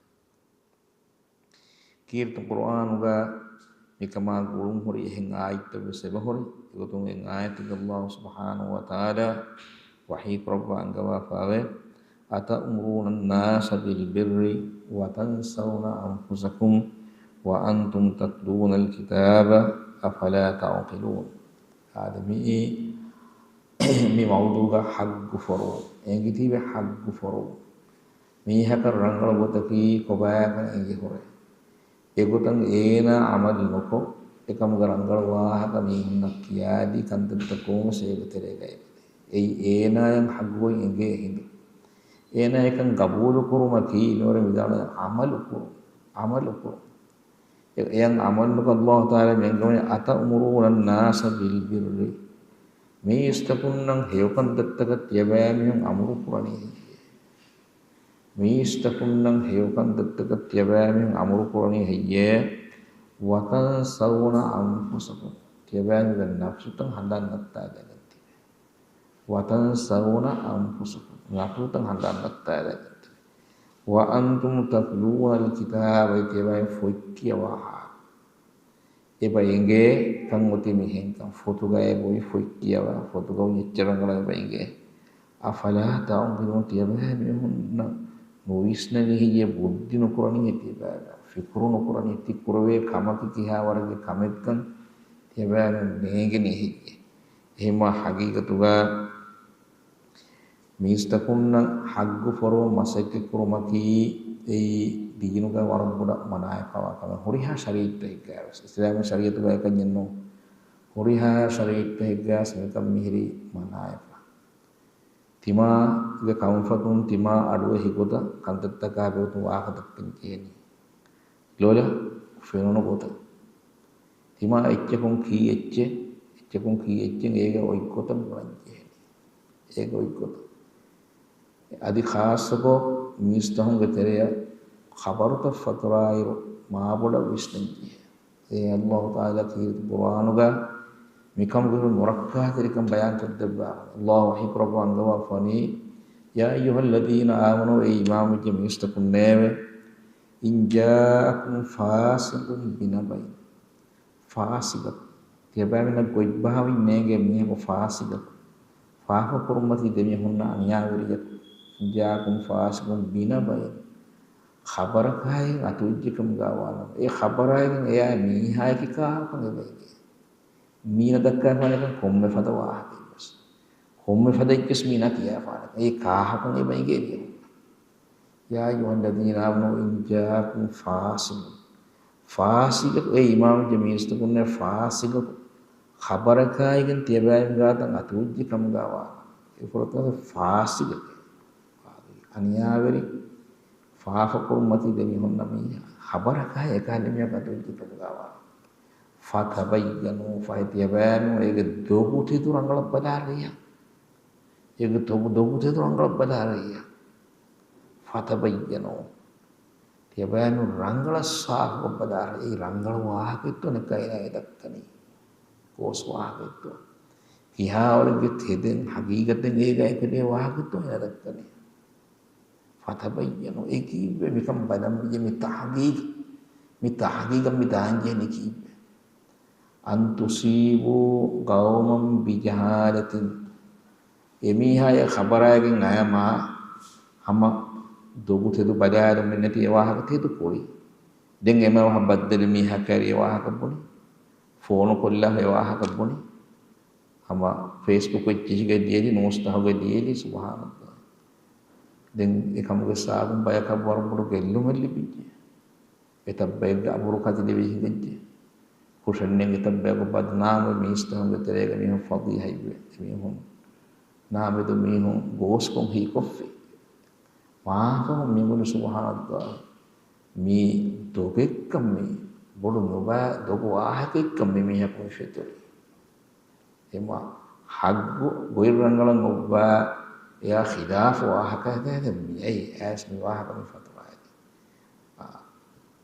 ކީރިތި ޤުރުއާނުގަ މިކަމާ ގުޅުންހުރި އެހެން އާޔަތްތައް ވެސް އެބަހުރި. އެގޮތުން އެ އާޔަތުގަ ﷲ ސުބްޙާނަހޫ ވަތަޢާލާ ވަޙީ ކުރައްވާ އަންގަވާފައިވޭ، أَتَأْمُرُونَ النَّاسَ بِالْبِرِّ وَتَنْسَوْنَ أَنْفُسَكُمْ وَأَنْتُمْ تَتْلُونَ الْكِتَابَ أَفَلَا تَعْقِلُونَ. އާދެ، މިއީ މި މައުޟޫޢުގަ ޙައްޤު ފޮރުވުން. އެނގިތީވެ ޙައްޤު ފޮރުވުން. މީހަކަށް ރަނގަޅު ގޮތަކީ ކޮބާކަން އެނގިހުރޭ. އެގޮތަށް އޭނާ ޢަމަލު ނުކޮށް، އެކަމުގެ ރަނގަޅު ވާހަކަ މީހުންނަށް ކިޔާދީ ކަންތައްތައް ކޮންމެސް އޭގެ ތެރޭގައި އެބަދޭ. އެއީ އޭނާޔަށް ޙައްޤުގައި އެނގޭ ހިނދު. އޭނާ އެކަން ޤަބޫލު ކުރުމަކީ ނޫރެ މިދާނަ ޢަމަލު ކުރުން. ޢަމަލު ކުރުން. އެ، އެޔަށް ޢަމަލު ނުކޮށް ﷲ ތަޢާލާ މި އަންގަވަނީ، أَتَأْمُرُونَ النَّاسَ بِالْبِرِّ. މީސްތަކުންނަށް ހެޔޮކަންތައްތަކަށް ތިޔަބައިމީހުން އަމުރު ކުރަނީ ހެއްޔޭ؟ މީސްތަކުންނަށް ހެޔޮކަންތައްތަކަށް ތިޔަބައިމީހުން އަމުރު ކުރަނީ ހެއްޔޭ؟ وَتَنْسَوْنَ أَنْفُسَكُمْ. ތިޔަބައިމީހުންގެ ނަފްސުތައް ހަނދާން ނައްތާލައިގެން ތިބެ. وَتَنْسَوْنَ أَنْفُسَكُمْ. ނަފްސުތައް ހަނދާން ނައްތާލައިގެން ތިބެ. وَأَنْتُمْ تَتْلُونَ الْكِتَابَ. ތިޔަބައި ފޮތް ކިޔަވާ ޙާލު. އެބަ އެނގޭ ކަން އޮތީ މިހެންކަން. ފޮތުގައި އެބަ އޮތް ފޮތް ކިޔަވާ، ފޮތުގައި އޮތް އެއްޗެއް ރަނގަޅަށް އެބަ އެނގޭ. أَفَلَا تَعْقِلُونَ. ތިޔަބައިމީހުންނަށް ނުވިސްނެނީ ހެއްޔޭ؟ ބުއްދި ނުކުރަނީ ހެއްޔޭ ތިޔަބައިމީހުން؟ ފިކުރު ނުކުރަނީ ތި ކުރެވޭ ކަމަކީ ކިހާ ވަރެއްގެ ކަމެއްކަން ތިޔަބައިމީހުން ނޭނގެނީ ހެއްޔޭ؟ އެހެންވީމާ ޙަޤީޤަތުގަ މީސްތަކުންނަށް ޙައްޤު ފޮރުވަން މަސައްކަތް ކުރުމަކީ އެއީ ދީނުގަ ވަރަށް ބޮޑަށް މަނާވެފަވާ ކަމެއް. ހުރިހާ ޝަރީޢަތްތަކެއްގައި ވެސް، އިސްލާމީ ޝަރީޢަތުގައި އެކަންޏެއް ނޫން. ހުރިހާ ޝަރީޢަތްތަކެއްގައި ވެސް މިކަން މިހިރީ މަނާވެފަ. ތިމާގެ ކަންފަތުން ތިމާ އަޑުއެހި ގޮތަށް ކަންތައްތަކާ ބެހޭ ގޮތުން ވާހަކަ ދައްކަން ޖެހެނީ. ލޮލަށް ފެނުނު ގޮތަށް. ތިމާ އެއްޗަކުން ކީ އެއްޗެއް، އެއްޗަކުން ކީ އެއްޗެއް އޭގެ އޮތްގޮތަށް ބުނަންޖެހޭނެ. އޭގެ އޮތްގޮތަށް. އަދި ޚާއްޞަކޮށް މީސްތަހުންގެ ތެރެއަށް ޚަބަރުތައް ފަތުރާއިރު މާބޮޑަށް ވިސްނަންޖެހޭ. އޭ ﷲ ތަޢާލާ ކީރިތި ޤުރްއާނުގަ މިކަމުގެ މުރައްކާތެރިކަން ބަޔާންކޮށްދެއްވާ. ﷲ ވަޙީ ކުރައްވާ އަންގަވާފަވަނީ، يا أيها الذين آمنوا، އޭ އީމާންވެއްޖެ މީސްތަކުންނޭވެ، إن جاءكم فاسق بنبإ، ފާސިގަކު. ތިޔަބައިމީހުންނަށް ގޮތްބާވައި ނޭނގޭ މީހަކު ފާސިގަކު. ފާފަ ކުރުމަތީ ދެމީހުންނަށް އަނިޔާވެރިއަކު. إن جاءكم فاسق بنبإ. ޚަބަރަކާއި އަތުވެއްޖެކަމުގަ ވާނަމަ، އެ ޚަބަރާއިގެން އެއާ މީހާއަކީ ކާކުން އެބައިގެ. މީނަ ދައްކާފާނެކަން ކޮންމެ ފަދަ ވާހަކައެއްވެސް. ކޮންމެ ފަދައެއްގެސް މީނަ ކިޔާފާނެކަން. އެ ކާހަކުން އެބައިގެ މީހުން. يا أيها الذين آمنوا إن جاءكم فاسق. ފާސިގަކު، އޭ އީމާންވެއްޖެ މީސްތަކުންނޭ ފާސިގަކު. ޚަބަރަކާއިގެން ތިޔަބައިމީހުން ގާތަށް އަތުވެއްޖެ ކަމުގަ ވާނަމަ. އެ ފުރަތަމަ ފާސިގަކެއް. އަނިޔާވެރި ފާފަ ކުރުމަތީ ދެމީހުންނަށް މީހާ. ޚަބަރަކާ އެކާލެ މީހަކު އަތުވެއްޖެ ކަމުގަ ވާނަމަ. ފަތަބައްޔަނޫ، ފަހެ ތިޔަބައިމީހުން އޭގެ ދޮގު ތެދު ރަނގަޅަށް ބަލާލައްޔާ. އޭގެ ދޮގު، ދޮގު ތެދު ރަނގަޅަށް ބަލާލައްޔާ. ފަތަބައްޔަނޫ. ތިޔަބައިމީހުން ރަނގަޅަށް ސާފުކޮށް ބަލާލައްޔާ. އެއީ ރަނގަޅު ވާހަކައެއްތޯ ނެކައިނާ އެ ދައްކަނީ. ގޯސް ވާހަކައެއްތޯ. ކިހާވަރެއްގެ ތެދެއް ހަގީގަތެއް އޭގަ އެކަލޭ ވާހަކައެއްތޯ އޭނަ ދައްކަނީ. ފަތަބައްޔަނޫ، އެ ކީއްވެ މިކަން ބަލަން މި، މި ތަޙްޤީޤް، މި ތަޙްޤީޤަށް މި ދާންޖެހެނީ ކީއްވެ؟ أن تصيبوا قوما بجهالة. އެމީހާ އެ ޚަބަރާގެން އަޔަމާ ހަމަ ދޮގު ތެދު ބަލާލުމެއް ނެތި އެ ވާހަކަ ތެދު ކުރި. ދެން އެމަ ވަހަ ބައްދަލު މީހަކާރި އެ ވާހަކަ ބުނި. ފޯނު ކޮށްލާ އެ ވާހަކަ ބުނި. ހަމަ ފޭސްބުކު އެއްޗިހިގަ ލިޔެލި، ނޫސްތަހުގަ ލިޔެލި، ސުބްޙާނަﷲ. ދެން އެކަމުގެ ސާބަބުން ބަޔަކަށް ވަރަށް ބޮޑު ގެއްލުމެއް ލިބިއްޖެ. އެތައްބަޔެއްގެ އަބުރު ކަތިލެވި ހިނގައްޖެ. ކުށެއްނެތް އެތައްބަޔަކު ބަދުނާމު މީސްތަހުގެ ތެރޭގަ މީހުން ފަޟީޙަތްވެ. މީހުން ނާމެދު މީހުން ގޯސްކޮށް ހީކޮށްފި. މާކަމަށް މިގުނި ސުބްޙާނަﷲ. މީ ދޮގެއްކަން މީ ބޮޑު ނުބައި ދޮގު ވާހަކައެއްކަން މި މީހަކު މި ފެތުރި. އެމަ ހައްގު ގޮތް ރަނގަޅަށް އޮއްވާ އެއާ ޚިލާފު ވާހަކައެއް މިއައީ އައިސް މި ވާހަކަ މި ފަތުރާއި.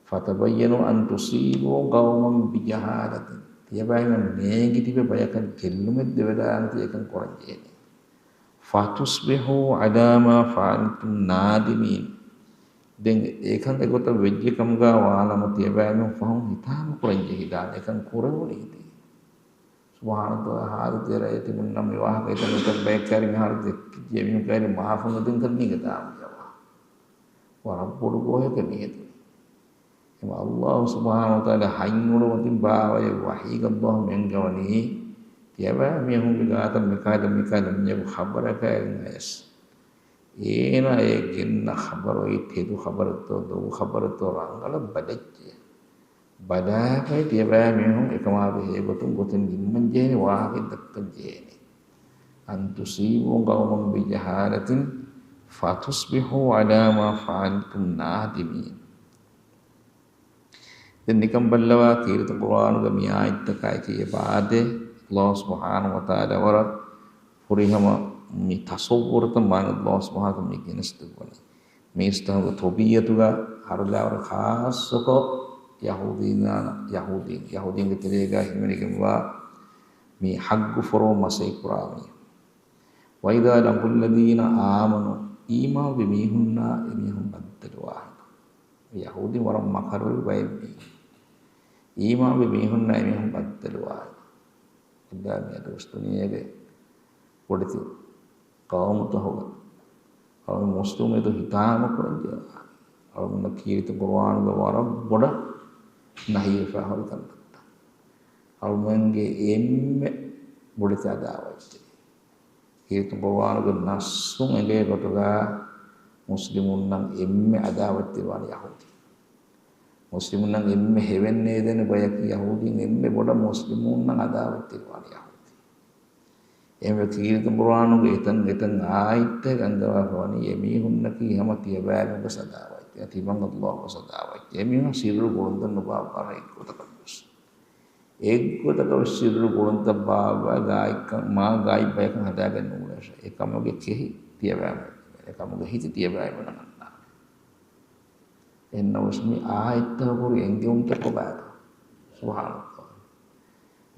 ފަތަބައްޔަނޫ އަން ތުޞީބޫ ޤައުމަން ބިޖަހާލަތިން. ތިޔަބައިމީހުން ނޭނގި ތިބެ ބަޔަކަށް ގެއްލުމެއް ދެވެލާނެތީ އެކަން ކުރަން ޖެހެނީ. ފަތުޞްބިޙޫ ޢަލާ މާ ފަޢަލްތުމް ނާދިމީން. ދެން އެކަން އެގޮތަށް ވެއްޖެ ކަމުގަ ވާނަމަ ތިޔަބައިމީހުން ފަހުން ހިތާމަ ކުރަން ޖެހިދާނެ އެކަން ކުރެވުނީތީ. ސުބްޙާނަﷲ ހާދަ ތެރޭ ތިމުންނަމަ މި ވާހަކަ އެތަން އެތައް ބަޔަކާރި މިހާރު ދެއްކިއްޖެ އެމީހުން ކައިރި މާފުން އެދުން ކަންނީގެ ދާމު ޖަވާ. ވަރަށް ބޮޑު ގޯހެކެ މިއެދުނީ. އެމަ ﷲ ސުބްޙާނަހޫ ވަތަޢާލާ ހަތް އުޅުމަތިން ބާވައި ވަޙީގަ ﷲ މެންގަވަނީ، ތިޔަބައިމީހުންގެ ގާތަށް މިކަހަލަ މިކަހަލަ މިއަދު ޚަބަރަކާއި އަޔަސް. އޭނާ އެ ގެންނަ ޚަބަރު އެއީ ތެދު ޚަބަރެއްތޯ ދޮގު ޚަބަރެއްތޯ ރަނގަޅަށް ބަލައްޖެ. ބަލާފައި ތިޔަބައިމީހުން އެކަމާ ބެހޭ ގޮތުން ގޮތެއް ނިންމަން ޖެހޭނެ ވާހަކައެއް ދައްކަން ޖެހޭނެ. أن تصيبوا قوما بجهالة فتصبحوا على ما فعلتم نادمين. ދެން ނިކަން ބައްލަވާ ކީރިތި ޤުރްއާނުގެ މި އާޔަތްތަކާއެކީ އެބަ އާދޭ، ﷲ ސުބްޙާނަހޫ ވަތަޢާލާ ވަރަށް ފުރިހަމަ މި ތަޞައްވުރުތައް މާތް ﷲ ސުބްޙާނަހޫ ވަތަޢާލާ މި ގެނެސްދެއްވަނީ. މީސްތަކުގެ ތަބީޢަތުގަ ހަރުލާވަރު ޚާއްޞަކޮށް ޔަހޫދީން، ޔަހޫދީން، ޔަހޫދީންގެ ތެރޭގަ ހިމެނިގެންވާ މި ޙައްޤު ފޮރުވުން މަސައްކަތް ކުރާ މީހުން. وإذا لقوا الذين آمنوا، އީމާންވި މީހުންނާ އެމީހުން ބައްދަލުވާހިނދު. ޔަހޫދީން ވަރަށް މަކަރުވެރި ބައެއް މީހުން. އީމާންވި މީހުންނާ އެމީހުން ބައްދަލުވާހިނދު. އެއްލާ މިއަދު ވެސް ދުނިޔޭގެ ބޮޑެތި ޤައުމުތަކުގަ އަޅުގަނޑު މުސްލިމުން އެދު ހިތާމަކުރަންޖެހޭ. އަޅުގަނޑަށް ކީރިތި ޤުރުއާނުގަ ވަރަށް ބޮޑަށް ނަހީވެފަ ހުރި ކަންތައްތައް. އަޅުގަނޑުގެ އެންމެ ބޮޑެތި އަދާވަތްތެރި. ކީރިތި ޤުރުއާނުގެ ނައްޞުން އެނގޭ ގޮތުގަ މުސްލިމުންނަށް އެންމެ އަދާވަތްތެރިވާނީ ޔަހޫދީ. މުސްލިމުންނަށް އެންމެ ހެވެން ނޭދޭނެ ބަޔަކީ ޔަހޫދީން، އެންމެ ބޮޑަށް މުސްލިމުންނަށް އަދާވަތްތެރިވާނީ ޔަހޫދީ. އެހެންވެ ކީރިތި ޤުރުއާނުގެ އެތަން އެތަން އާޔަތްތައް އަންގަވާފަވަނީ އެމީހުންނަކީ ހަމަ ތިޔަބައިމީހުންގެ އަދާވަތް. ތިމަން އަލްލާހު ސަދާވައްޗޭ. އެމީހުން ސިއްރު ގުޅުންތައް ނުބާއްވާ އެއްގޮތަކަށް ވެސް. އެއްގޮތަކަށް ވެސް ސިއްރު ގުޅުންތައް ބާއްވާ ގާތްކަން، މާ ގާތް ބަޔަކަށް ހަދާގެން ނޫޅޭށެ. އެ ކަމުގެ ކެހި ތިޔަބައިމީހުން، އެ ކަމުގެ ހިތި ތިޔަބައިމީހުން އަންނާނެ. އެހެންނަމަވެސް މި އާޔަތްތަކުގަ ހުރި އެންގެވުންތައް ކޮބާތޯ؟ ސުބްޙާނައްލާހް.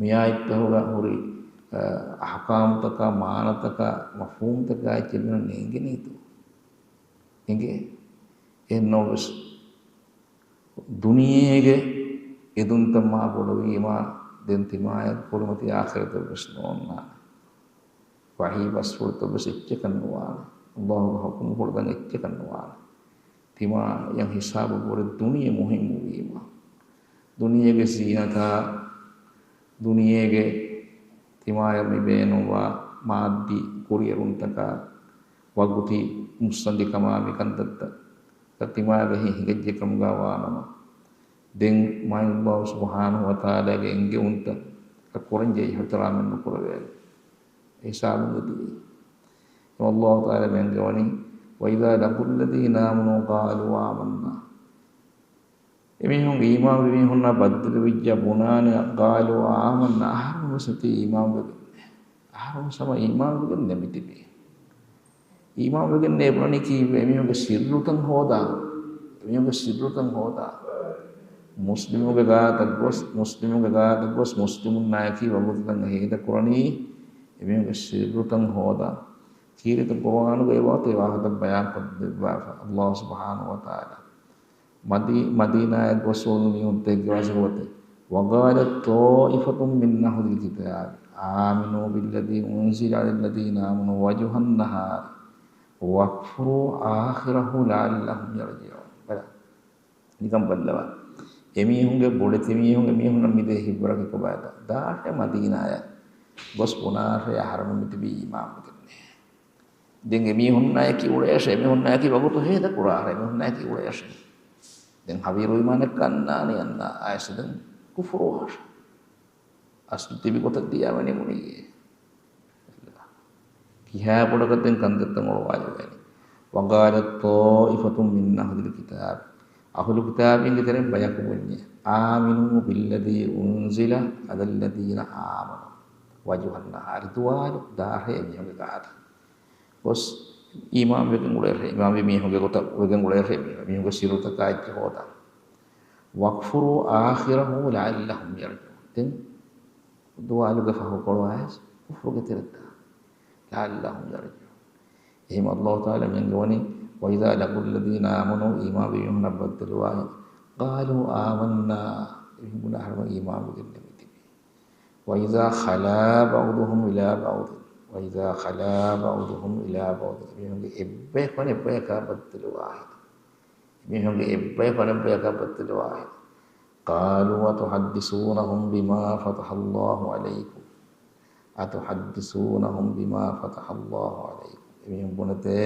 މި އާޔަތްތަކުގަ ހުރި، އަ، އަޙްކާމުތަކާ، މާނަތަކާ، މަފްހޫމުތަކާ އެއްޗެއް މިނަ ނޭނގެނީތޯ؟ އެނގޭ. އެހެންނަމަވެސް ދުނިޔޭގެ އެދުންތައް މާ ބޮޑުވީމާ، ދެން ތިމާޔަށް ކުރިމަތި އާޚިރަތެއް ވެސް ނޯންނާނެ. ވަޙީ ބަސްފުޅުތައް ވެސް އެއްޗަކަށް ނުވާނެ. އަލްލާހުގެ ޙުކުމްފުޅުތައް އެއްޗަކަށް ނުވާނެ. ތިމާޔަށް ހިސާބު ބުރެ ދުނިޔެ މުހިއްމުވީމާ. ދުނިޔޭގެ ޒީނަތާ، ދުނިޔޭގެ ތިމާޔަށް މި ބޭނުންވާ މާއްދީ ކުރިއެރުންތަކާ، ވަގުތީ މުއްސަނދިކަމާ މިކަންތައްތައް ތިމާގެ ހި-، ހިނގައްޖެ ކަމުގަ ވާނަމަ، ދެން މާތް އަލްލާހު ސުބްޙާނަހު ވަތަޢާލާގެ އެންގެވުންތައް ކުރަންޖެހޭ އިޙްތިރާމެއް ނުކުރެވޭނެ. އެ ހިސާބުން އެދިޔަ. އެ އަލްލާހު ތަޢާލާ މި އެންގެވަނީ، وَإِذَا لَقُوا الَّذِينَ آمَنُوا قَالُوا آمَنَّا. އެމީހުން އީމާންވި މީހުންނާ ބައްދަލުވެއްޖާ ބުނާނެ، قَالُوا آمَنَّا، އަހަރުން ވެސް އޮތީ އީމާންވެގެން. އަހަރުން ހަމަ އީމާންވެގެން ނެމިތިބީ. އީމާންވެގެން އެބުނަނީ ކީއްވެ؟ އެމީހުންގެ ސިއްރުތައް ހޯދާ. އެމީހުންގެ ސިއްރުތައް ހޯދާ. މުސްލިމުގެ ގާތަށް ގޮސް، މުސްލިމުގެ ގާތަށް ގޮސް، މުސްލިމުންނާއެކީ ވަގުތުތައް ހޭދަކުރަނީ އެމީހުންގެ ސިއްރުތައް ހޯދާ. ކީރިތި ޤުރުއާނުގައި ވާތީ ވާހަކަތައް ބަޔާންކޮށްދެއްވާފަ އަލްލާހު ސުބްޙާނަހު ވަތަޢާލާ. މަދީ-، މަދީނާއަށް ގޮސް އުޅުނު މީހުން ތެއްގެވާ ސަބަބުތެ. وَقَالَت طَّائِفَةٌ مِّنْ أَهْلِ الْكِتَابِ آمِنُوا بِالَّذِي أُنْزِلَ عَلَى الَّذِينَ آمَنُوا وَجْهَ النَّهَارِ وَاكْفُرُوا آخِرَهُ لَعَلَّهُمْ يَرْجِعُونَ. ބަލަ. ނިކަން ބައްލަވާ. އެމީހުންގެ ބޮޑެތި މީހުން އެމީހުންނަށް މިދޭ ހިއްވަރަކީ ކޮބާތޯ؟ ދާށޭ މަދީނާއަށް ގޮސް ބުނާށޭ އަހަރެމެން މިތިބީ އީމާންވެގެންނޭ. ދެން އެމީހުންނާއެކީ އުޅޭށޭ، އެމީހުންނާއެކީ ވަގުތު ހޭދަކުރާށޭ، އެމީހުންނާއެކީ އުޅޭށޭ. ދެން ހަވީރު އީމާނެއް ކަންނާނީ އަންނާ އައިސް ދެން ކުފުރުވާށޭ. އަސްލު ތިބި ގޮތަށް ދިޔާމެ ނިމުނީ. ކިހާ ބޮޑަކަށް ދެން ކަންތައްތައް އޮޅުވާލެވޭނެ. وَقَالَتْ طَائِفَةٌ مِّنْ أَهْلِ الْكِتَابِ، އަހުލު ކިތާބީންގެ ތެރެއިން ބަޔަކު ބުންޏޭ، آمِنُوا بِالَّذِي أُنْزِلَ عَلَى الَّذِينَ آمَنُوا وَجْهَ النَّهَارِ، ދުވާލު ދާށޭ އެމީހުންގެ ގާތަށް ގޮސް އީމާންވެގެން އުޅޭށޭ، އީމާންވި މީހުންގެ ގޮތަށް ވެގެން އުޅޭށޭ، މީހުންގެ ސިއްރުތަކާ އެއްޗެއް ހޯދާ. وَاكْفُرُوا آخِرَهُ لَعَلَّهُمْ يَرْجِعُونَ. ދެން ދުވާލުގެ ފަހު ކޮޅުވާ އައިސް ކުފުރުގެ ތެރެއަށް ދާ. لَعَلَّهُمْ يَرْجِعُونَ. އެހެން އަލްލާހު ތަޢާލާ މި އަންގަވަނީ، وَإِذَا لَقُوا الَّذِينَ آمَنُوا، އީމާންވި މީހުންނާ ބައްދަލުވާ، قَالُوا آمَنَّا، އެމީހުން ބުނާ އަހަރުމެން އީމާންވެގެން ނިމިތިބީ. وَإِذَا خَلَا بَعْضُهُمْ إِلَىٰ بَعْضٍ، وَإِذَا خَلَا بَعْضُهُمْ إِلَىٰ بَعْضٍ، އެމީހުންގެ އެއްބަޔަކު އަނެއްބަޔަކާ ބައްދަލުވާހިނދު، އެމީހުންގެ އެއްބަޔަކު އަނެއްބަޔަކާ ބައްދަލުވާހިނދު، قَالُوا أَتُحَدِّثُونَهُمْ بِمَا فَتَحَ اللَّهُ عَلَيْكُمْ، أَتُحَدِّثُونَهُمْ بِمَا فَتَحَ اللَّهُ عَلَيْكُمْ، އެމީހުން ބުނެތޭ،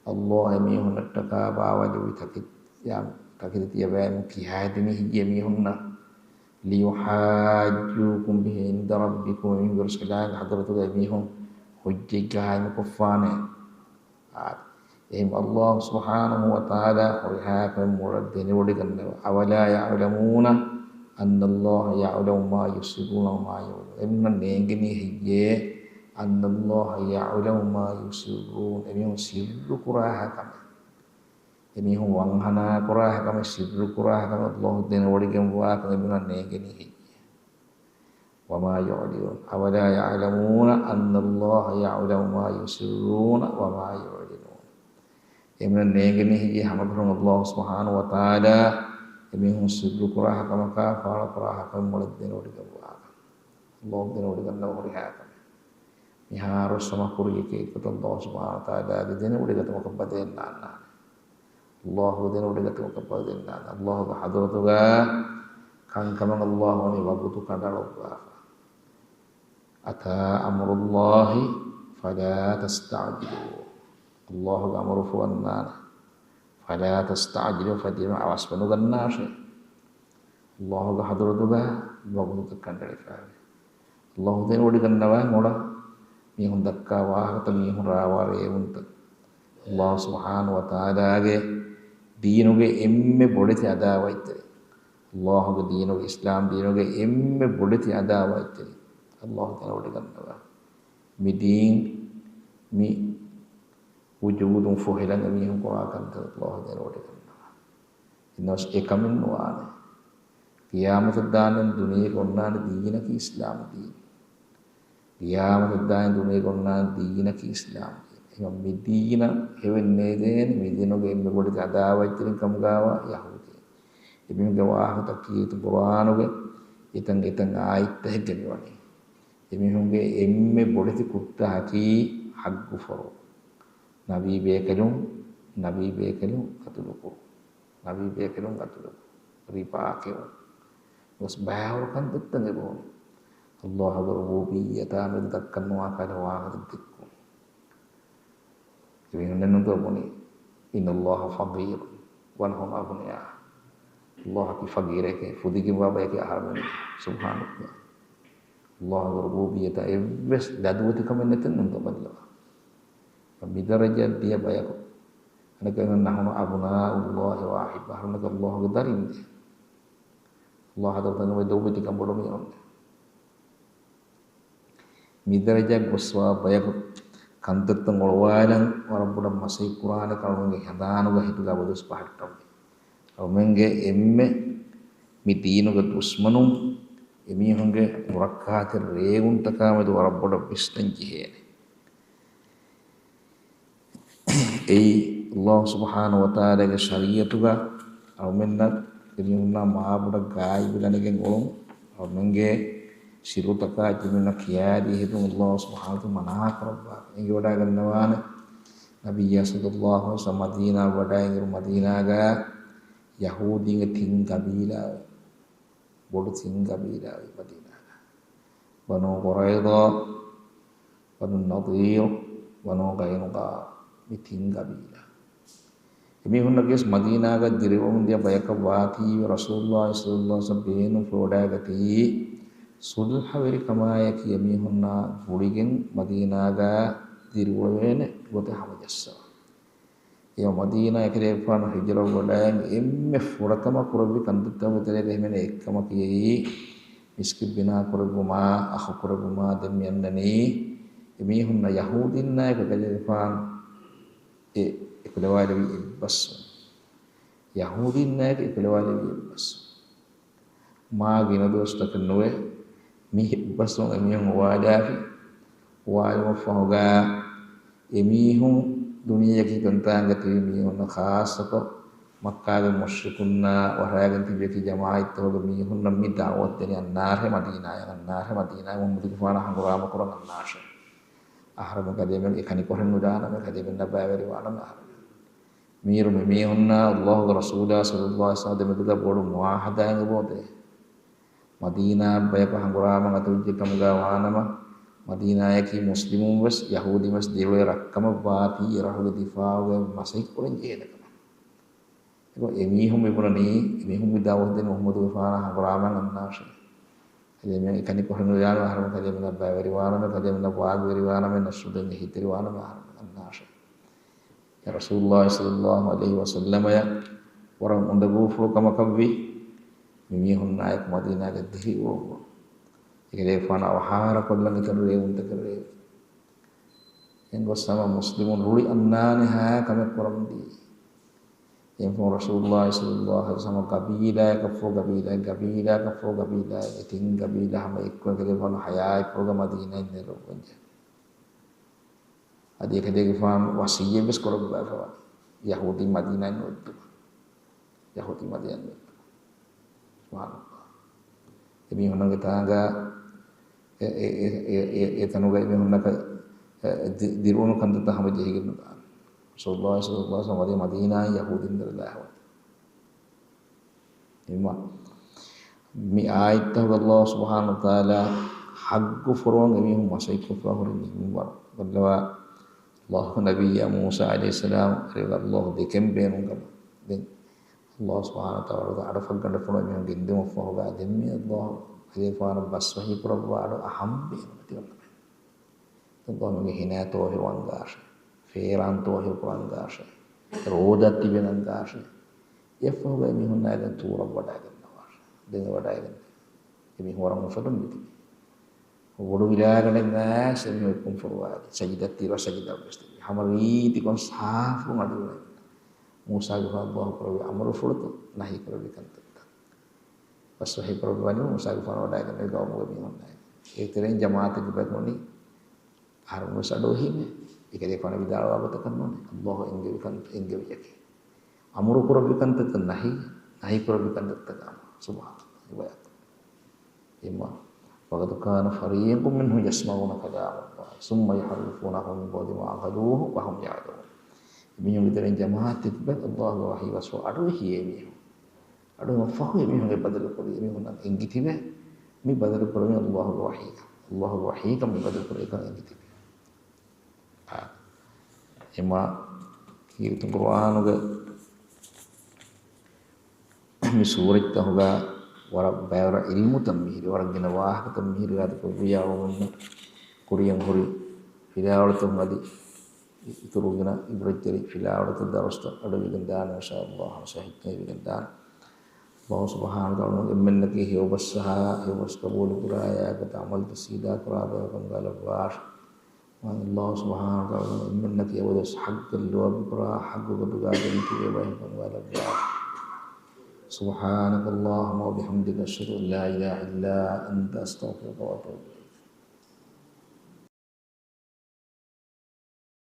އަލްލާހު އެމީހުންނަށްޓަކާ ބާވައިލެއްވި ތަކެތި، ތަކެތި ތިޔަބައިމީހުން ކިހާ ދިނީ ހެއްޔޭ އެމީހުންނަށް؟ لِيُحَاجُّوكُمْ بِهِ عِندَ رَبِّكُمْ، އެމީހުންގެ ރަސްކަލާނގެ ޙަޟްރަތުގަ އެމީހުން ޙުއްޖަތް ޤާއިމުކޮށްފާނެ. އާ، އެހެން އަލްލާހު ސުބްޙާނަހު ވަތަޢާލާ ހުރިހާ ކަމެއް މޮޅަށް ދެނެވޮޑިގަންނަވާ. أَوَلَا يَعْلَمُونَ أَنَّ اللَّهَ يَعْلَمُ مَا يُسِرُّونَ وَمَا يُعْلِنُونَ. އެމީހުންނަށް ނޭނގެނީ ހެއްޔޭ؟ أَنَّ اللَّهَ يَعْلَمُ مَا يُسِرُّونَ. އެމީހުން ސިއްރު ކުރާހާ ކަމެއް. އެމީހުން ވަންހަނާ ކުރާ ކަމެއް، ސިއްރު ކުރާ ކަމެއް އަލްލާހު ދެނެވޮޑިގެންވާ ކަމެއް އެމީހުންނަށް ނޭނގެނީ ހެއްޔޭ؟ وَمَا يُعْلِنُونَ. أَوَلَا يَعْلَمُونَ أَنَّ اللَّهَ يَعْلَمُ مَا يُسِرُّونَ وَمَا يُعْلِنُونَ. އެމީހުންނަށް ނޭނގެނީ ހެއްޔޭ ހަމަކަށަވަރުން އަލްލާހު ސުބްޙާނަހު ވަތަޢާލާ އެމީހުން ސިއްރު ކުރާ ކަމަކާ، ފާޅު ކުރާ ކަމެއް މޮޅަށް ދެނެވޮޑިގެންވާ ކަމެއް. އަލްލާހު ދެނެވޮޑިގަންނަވާ ހުރިހާ ކަމެއް. މިހާރު ސަމަ ކުރިޔަކީ އެއްގޮތަށް އަލްލާހު ސުބްޙާނަހު ވަތަޢާލާގެ ދެނެވޮޑިގަތުމަކަށް ބަދަލެއް ނާންނާނެ. އަލްލާހު ދެނެވޮޑިގަތުމަކަށް ބަދަލެއް ނާންނާނެ. އަލްލާހުގެ ޙަޟްރަތުގަ ކަންކަމަށް އަލްލާހު ވަނީ ވަގުތު ކަނޑައަޅުއްވާފަ. أَتَىٰ أَمْرُ اللَّهِ فَلَا تَسْتَعْجِلُوهُ. އަލްލާހުގެ އަމުރު ފުވަންނާނެ. فَلَا تَسْتَعْجِلُوهُ، ފަދައިން އަވަސްވެ ނުގަންނާށޭ. އަލްލާހުގެ ޙަޟްރަތުގަ ވަގުތުތައް ކަނޑައެޅިފައިވޭ. އަލްލާހު ދެނެވޮޑިގަންނަވާ މޮޅަށް މީހުން ދައްކާ ވާހަކަތައް، މީހުން ރާވާ ރޭވުންތައް. އަލްލާހު ސުބްޙާނަހު ވަތަޢާލާގެ ދީނުގެ އެންމެ ބޮޑެތި އަދާވަތްތެރިން، އައްލާހުގެ ދީނުގެ، އިސްލާމް ދީނުގެ އެންމެ ބޮޑެތި އަދާވަތްތެރިން އައްލާހު ތަޢާލާ ވޮޑިގަންނަވާ. މި ދީން މި ވުޖޫދުން ފޮހެލަން އެމީހުން ކުރާ ކަންތައް އައްލާހު ތަޢާލާ ވޮޑިގަންނަވާ. އެއްނަވަސް އެކަމެއް ނުވާނެ. ޤިޔާމަތަށް ދާން ދުނިޔޭގަ އޮންނާނެ ދީނަކީ އިސްލާމް ދީން. ޤިޔާމަތަށް ދާން ދުނިޔޭގަ އޮންނާނެ ދީނަކީ އިސްލާމް ދީން. އެހެން މި ދީނަށް ހެވެއް ނޭދޭނެ، މި ދީނުގެ އެންމެ ބޮޑެތި އަދާވަތްތެރިން ކަމުގައިވާ ޔަހޫދީން. އެމީހުންގެ ވާހަކަތައް ކީރިތި ޤުރްއާނުގެ އެތަން އެތަން އާޔަތްތަކެއްގަ މިވަނީ. އެމީހުންގެ އެންމެ ބޮޑެތި ކުށްތަކަކީ ޙައްޤު ފޮރުވުން. ނަބީ ބޭކަލުން، ނަބީ ބޭކަލުން ޤަތުލުކުރުން. ނަބީ ބޭކަލުން ޤަތުލުކުރުން. ރިބާ ކެއުން. ގޮސް ބައިވަރު ކަންތައްތައް އެބަވަނީ. އައްލާހުގެ ރުބޫބިއްޔަތާ މެދު ދައްކަން ނުވާ ކަހަލަ ވާހަކަ ދެއްކުން. އެމީހުންނެއް ނުދޯ ބުނީ، إن الله فقير ونحن أغنياء. އައްލާހަކީ ފަގީރެކޭ، ފުދިގެންވާ ބަޔެކޭ އަހަރެމެން. ސުބްޙާނައްލާހް. އައްލާހުގެ ރުބޫބިއްޔަތަށް އެއްވެސް ލަދުވެތިކަމެއް ނެތެއް ނުދޯ ބައްލަވާ. މި ދަރަޖައަށް ދިޔަ ބަޔަކު. އަނެކަކަށް نحن أبناء الله وأحباؤه. އަހަރެމެންނަކީ އައްލާހުގެ ދަރިން ދޭ. އައްލާހު ތަޢާލާ ދޮވެތި ކަންބޮޑު މީހުން. މި ދަރަޖައަށް ގޮސްވާ ބަޔަކު ކަންތައްތައް އޮޅުވާލަން ވަރަށް ބޮޑަށް މަސައްކަތް ކުރާނެ ކަމުގެ ހަނދާނުގަ ހިތުގަ އަބަދުވެސް ބަހައްޓަންވީ. އަޅުމެންގެ އެންމެ މި ދީނުގެ ދުޝްމަނުން އެމީހުންގެ ނުރައްކާތެރި ރޭވުންތަކާ މެދު ވަރަށް ބޮޑަށް ވިސްނަން ޖެހޭނެ. އެއީ، އައްލާހު ސުބްޙާނަހު ވަތަޢާލާގެ ޝަރީޢަތުގަ އަޅުމެންނަށް އެމީހުންނާ މާބޮޑަށް ގާތްވެލަނިގެން އުޅުން، އަޅުމެންގެ ސިއްރުތަކާ އެމީހުންނަށް ކިޔާދީ ހެދުން އައްލާހު ސުބްޙާނަހު ވަތަޢާލާ މަނާ ކުރައްވާ. އެނގިވަޑައިގަންނަވާނެ، ނަބިއްޔާ ޞައްލައްލާހު ޢަލައިހި ވަސައްލަމް މަދީނާ ވަޑައިގެން މަދީނާގަ ޔަހޫދީންގެ ތިން ގަބީލާ، ބޮޑު ތިން ގަބީލާ މަދީނާގަ. ބަނޫ ޤުރައިޟާ، ބަނޫ ނަޟީރު، ބަނޫ ޤައިނުޤާޢު، މި ތިން ގަބީލާ. އެމީހުންނަކީވެސް މަދީނާގަ ދިރިއުޅުމުން ދިޔަ ބަޔަކަށް ވާތީވެ، ރަސޫލުއްލާހި ޞައްލައްލާހު ޢަލައިހި ވަސައްލަމް ބޭނުންފުޅުވަޑައިގަތީ ޞުލްޙަވެރިކަމާއެކީ އެމީހުންނާ ގުޅިގެން މަދީނާގަ ދިރިއުޅެވޭނެ ގޮތެއް ހަމަޖައްސަވާ. އެ މަދީނާ އެކަލޭގެފާނު ހިޖުރަވެވަޑައިގެން އެންމެ ފުރަތަމަ ކުރެއްވި ކަންތައްތަކުގެ ތެރޭގަ ހިމެނޭ އެއްކަމަކީ މިސްކިތް ބިނާ ކުރެއްވުމާ، އަޚު ކުރެއްވުމާ، ދެން މި އަންނަނީ އެމީހުންނަށް ޔަހޫދީންނާއެކު އެކަލޭގެފާނު އެ އެކުލަވާލެވި އެއްބަސްވުން. ޔަހޫދީންނާއެކު އެކުލަވާލެވި އެއްބަސްވުން. މާ ގިނަ ދުވަސްތަކެއް ނުވެ، މި އެއްބަސްވުން އެމީހުން އުވާލާފި. އުވާލުމަށްފަހުގަ އެމީހުން ދުނިޔެއަކީ ކަންތާނގަ ތިބި މީހުންނަށް ޚާއްޞަކޮށް، މައްކާގެ މުޝްރިކުންނާ ވަށައިގެން ތިބިޔަކީ ޖަމާޢަތްތަކުގެ މީހުންނަށް މި ދަޢުވަތު ދެނީ އަންނާށޭ މަދީނާއަށް، އަންނާށޭ މަދީނާއަށް، މުޙައްމަދުގެފާނާ ހަނގުރާމަ ކުރަން އަންނާށޭ. އަހަރެމެން ކަލޭމެން އެކަނި ކޮށެއް ނުދާނަމޭ، ކަލޭމެންނާ ބައިވެރިވާނަމޭ އަހަރެމެން. މީރު މިމީހުންނާ އައްލާހުގެ ރަސޫލާ ޞައްލައްލާހު ޢަލައިހި ވަސައްލަމް ދެމެދުގަ ބޮޑު މުޢާހަދާއެއް އެބައޮތޭ. މަދީނާ ބަޔަކު ހަނގުރާމަ އަތުވެއްޖެ ކަމުގަ ވާނަމަ، މަދީނާއަކީ މުސްލިމުން ވެސް ޔަހޫދީން ވެސް ދިރިއުޅޭ ރަށްކަމަށް ވާތީ، އެ ރަށުގެ ދިފާޢުގައި މަސައްކަތް ކުރަން ޖެހޭނެ ކަމަށް. އެގޮތް އެމީހުން މިބުނަނީ، އެމީހުން މި ދަޢުވަތު ދެނީ މުޙައްމަދުގެފާނާ ހަނގުރާމައިން އަންނާށޭ. ކަލޭމެން އެކަނި ކޮށެއް ނުދާނަމޭ އަހަރެމެން، ކަލޭމެންނާ ބައިވެރިވާނަމޭ، ކަލޭމެންނާ ވާގިވެރިވާނަމޭ، ނަފްސުދެން އެހީތެރިވާނަމޭ އަހަރެމެން އަންނާށޭ. އެ ރަސޫލުއްލާހި ޞައްލައްލާހު ޢަލައިހި ވަސައްލަމަޔަށް ވަރަށް އުނދަގޫފުޅު ކަމަކަށްވީ، މި މީހުންނާއެކު މަދީނާގަ ދިރިއުޅުން. އެކަލޭގެފާނު އަވަހާރަކޮށްލަން އެތަނުން ރޭވުންތަކެއް ރޭވި. އެހެން ގޮސް ހަމަ މުސްލިމުން ރުޅި އަންނާނެހާ ކަމެއް ކުރަމުންދީ. އެހެން ރަސޫލުއްލާހި ޞައްލައްލާހު ޢަލައިހި ވަސައްލަމަ ގަބީލާއަކަށްފަހު ގަބީލާއެއް، ގަބީލާއަކަށްފަހު ގަބީލާއެއް، އެ ތިން ގަބީލާ ހަމަ އެއްކޮށް އެކަލޭގެފާނު ޙަޔާތްޕުޅުގަ މަދީނާއިން ނެރުއްވަންޖެހޭ. އަދި އެކަލޭގެފާނު ވަޞިއްޔަތްވެސް ކުރައްވާފަވާ، ޔަހޫދީން މަދީނާއިން ނުއެއްދުމަށް. ޔަހޫދީން މަދީނާއިން ނުއެއްދުމަށް. ސުބްޙާނައްލާހް. އެމީހުންނަށް އެތާނގަ އެ، އެ، އެ، އެ، އެ، އެ ތަނުގަ އެމީހުންނަކަށް، އެ، ދި-، ދިރިއުޅުނު ކަންތައްތައް ހަމަޖެހިގެން ނުދާނެ. ރަސޫލުއްލާހި ޞައްލައްލާހު ޢަލައިހި ވަސައްލަމަ ވަދެ މަދީނާއިން ޔަހޫދީން ދަރިލާހަވަ. އެމަ މި އާޔަތްތަކުގަ އައްލާހު ސުބްޙާނަހު ވަތަޢާލާ ޙައްޤު ފޮރުވަން އެމީހުން މަސައްކަތްކޮށްފަ ހުރި މިންވަރު. ބައްލަވާ، އައްލާހު ނަބިއްޔާ މޫސާ ޢަލައިހިއްސަލާމް އަރިވަ އައްލާހު ދެކެން ބޭނުން ކަމަށް. ދެން އައްލާހު ސުބްޙާނަހު ވަތަޢާލާ އަޑުފައްގަނޑަށް ފޮނުވާ މީހުން ގެންދިއުމަށްފަހުގަ ދެންމެ އައްލާހު އެކަލޭގެފާނަށް ބަސްވަހީ ކުރައްވާ އަޑު އަހަން ބޭނުމެއް ތިބެން ލަބޭ. އައްލާހުގެ ހިނާ ތޯހިވަންގާށޭ، ފޭރާން ތޯހިވަކުރަންގާށޭ، ރޯދަ ތިބެނަންގާށޭ. އެއަށްފަހުގަ އެމީހުންނާއިގެން ތޫރަށް ވަޑައިގަންނަވާ. ދެން ވަޑައިގެން އެމީހުން ވަރަށް އުފަލުން މިތިބި. ބޮޑު ވިލާގަނޑެއް އައިސް އެމީހުން އެއްކުން ފޮރުވާލި. ސަޖިދަ ތިރަ ސަޖިދަ ވެސް ތިބި. ހަމަ ރީތިކޮން ސާފު އަޑު އިވުނެ. މޫސާގެފާނު އައްލާހު ކުރެއްވި އަމުރުފުޅުތައް، ނަހީ ކުރެއްވި ކަންތައްތައް. ބަސް ވަޙީ ކުރެއްވި ވަނީ މޫސާގެފާނު ވަޑައިގެންނެވި ގައުމުގެ މީހުންނާއި. އޭގެ ތެރެއިން ޖަމާޢަތެއްގެ ބައެއް ނޫނީ އަހަރެން ވެސް އަޑުއެހީމޭ. އެކަލޭގެފާނު ވިދާޅުވާ ގޮތަކަށް ނޫނޭ. އައްލާހު އެންގެވި ކަން، އެންގެވިޔަކީ. އަމުރު ކުރެއްވި ކަންތައްތައް ނަހީ، ނަހީ ކުރެއްވި ކަންތައްތައް އަމުރު. ސުބްޙާނަﷲ. އެބަޔަކު. އެމާ، وَقَدْ كَانَ فَرِيقٌ مِّنْهُمْ يَسْمَعُونَ كَلَامَ اللَّهِ ثُمَّ يُحَرِّفُونَهُ مِن بَعْدِ مَا عَقَلُوهُ وَهُمْ يَعْلَمُونَ. މީހުންގެ ތެރެއިން ޖަމާޢަތެއް ތިބެ އައްލާހުގެ ވަޙީ ބަސްފުޅު އަޑުއެހިއޭ މީހުން. އަޑުއެހުމަށްފަހު އެމީހުން އެ ބަދަލުކުރީ، އެމީހުންނަށް އެނގިތިބެ، މި ބަދަލުކުރަނީ އައްލާހުގެ ވަޙީކަން. އައްލާހުގެ ވަޙީކަން މި ބަދަލުކުރެވިކަން އެނގިތިބެ. އާ، އެމާ ކީރިތި ޤުރުއާނުގެ މި ސޫރަތްތަކުގަ ވަރަށް ބައިވަރަށް ޢިލްމުތައް މިހިރި، ވަރަށް ގިނަ ވާހަކަތައް މިހިރި އިރާދަކުރިއްޔާ ވަމުން ކުރިޔަށް ހުރި ފިލާވަޅުތަކުން އަދި އިތުރު ގިނަ ޢިބްރަތްތެރި ފިލާވަޅުތައް ދަރުސްތައް އަޑުއިވިގެން ދާނެ އިންޝާﷲ. ހަމަ ޝަހީދު ވެގެން ދާނެ. ﷲ ސުބްޙާނަހޫ ވަތަޢާލާ އެންމެންނަކީ ހެޔޮބަސް ހަ، ހެޔޮބަސް ޤަބޫލުކުރާ އެއާގެ ޢަމަލުތައް ސީދާކުރާ ބަޔަކު ކަން ގާލައްވާށި. ﷲ ސުބްޙާނަހޫ ވަތަޢާލާ އެންމެންނަކީ އެބަދުވަސް ޙައްޤަށް ލޯބިކުރާ، ޙައްޤުގެ ގޮތުގަ ދެމިތިބޭ ބަޔަކު ކަން ގާލައްވާށި. سبحانك اللهم وبحمدك، أشهد أن لا إله إلا أنت، أستغفرك وأتوب إليك.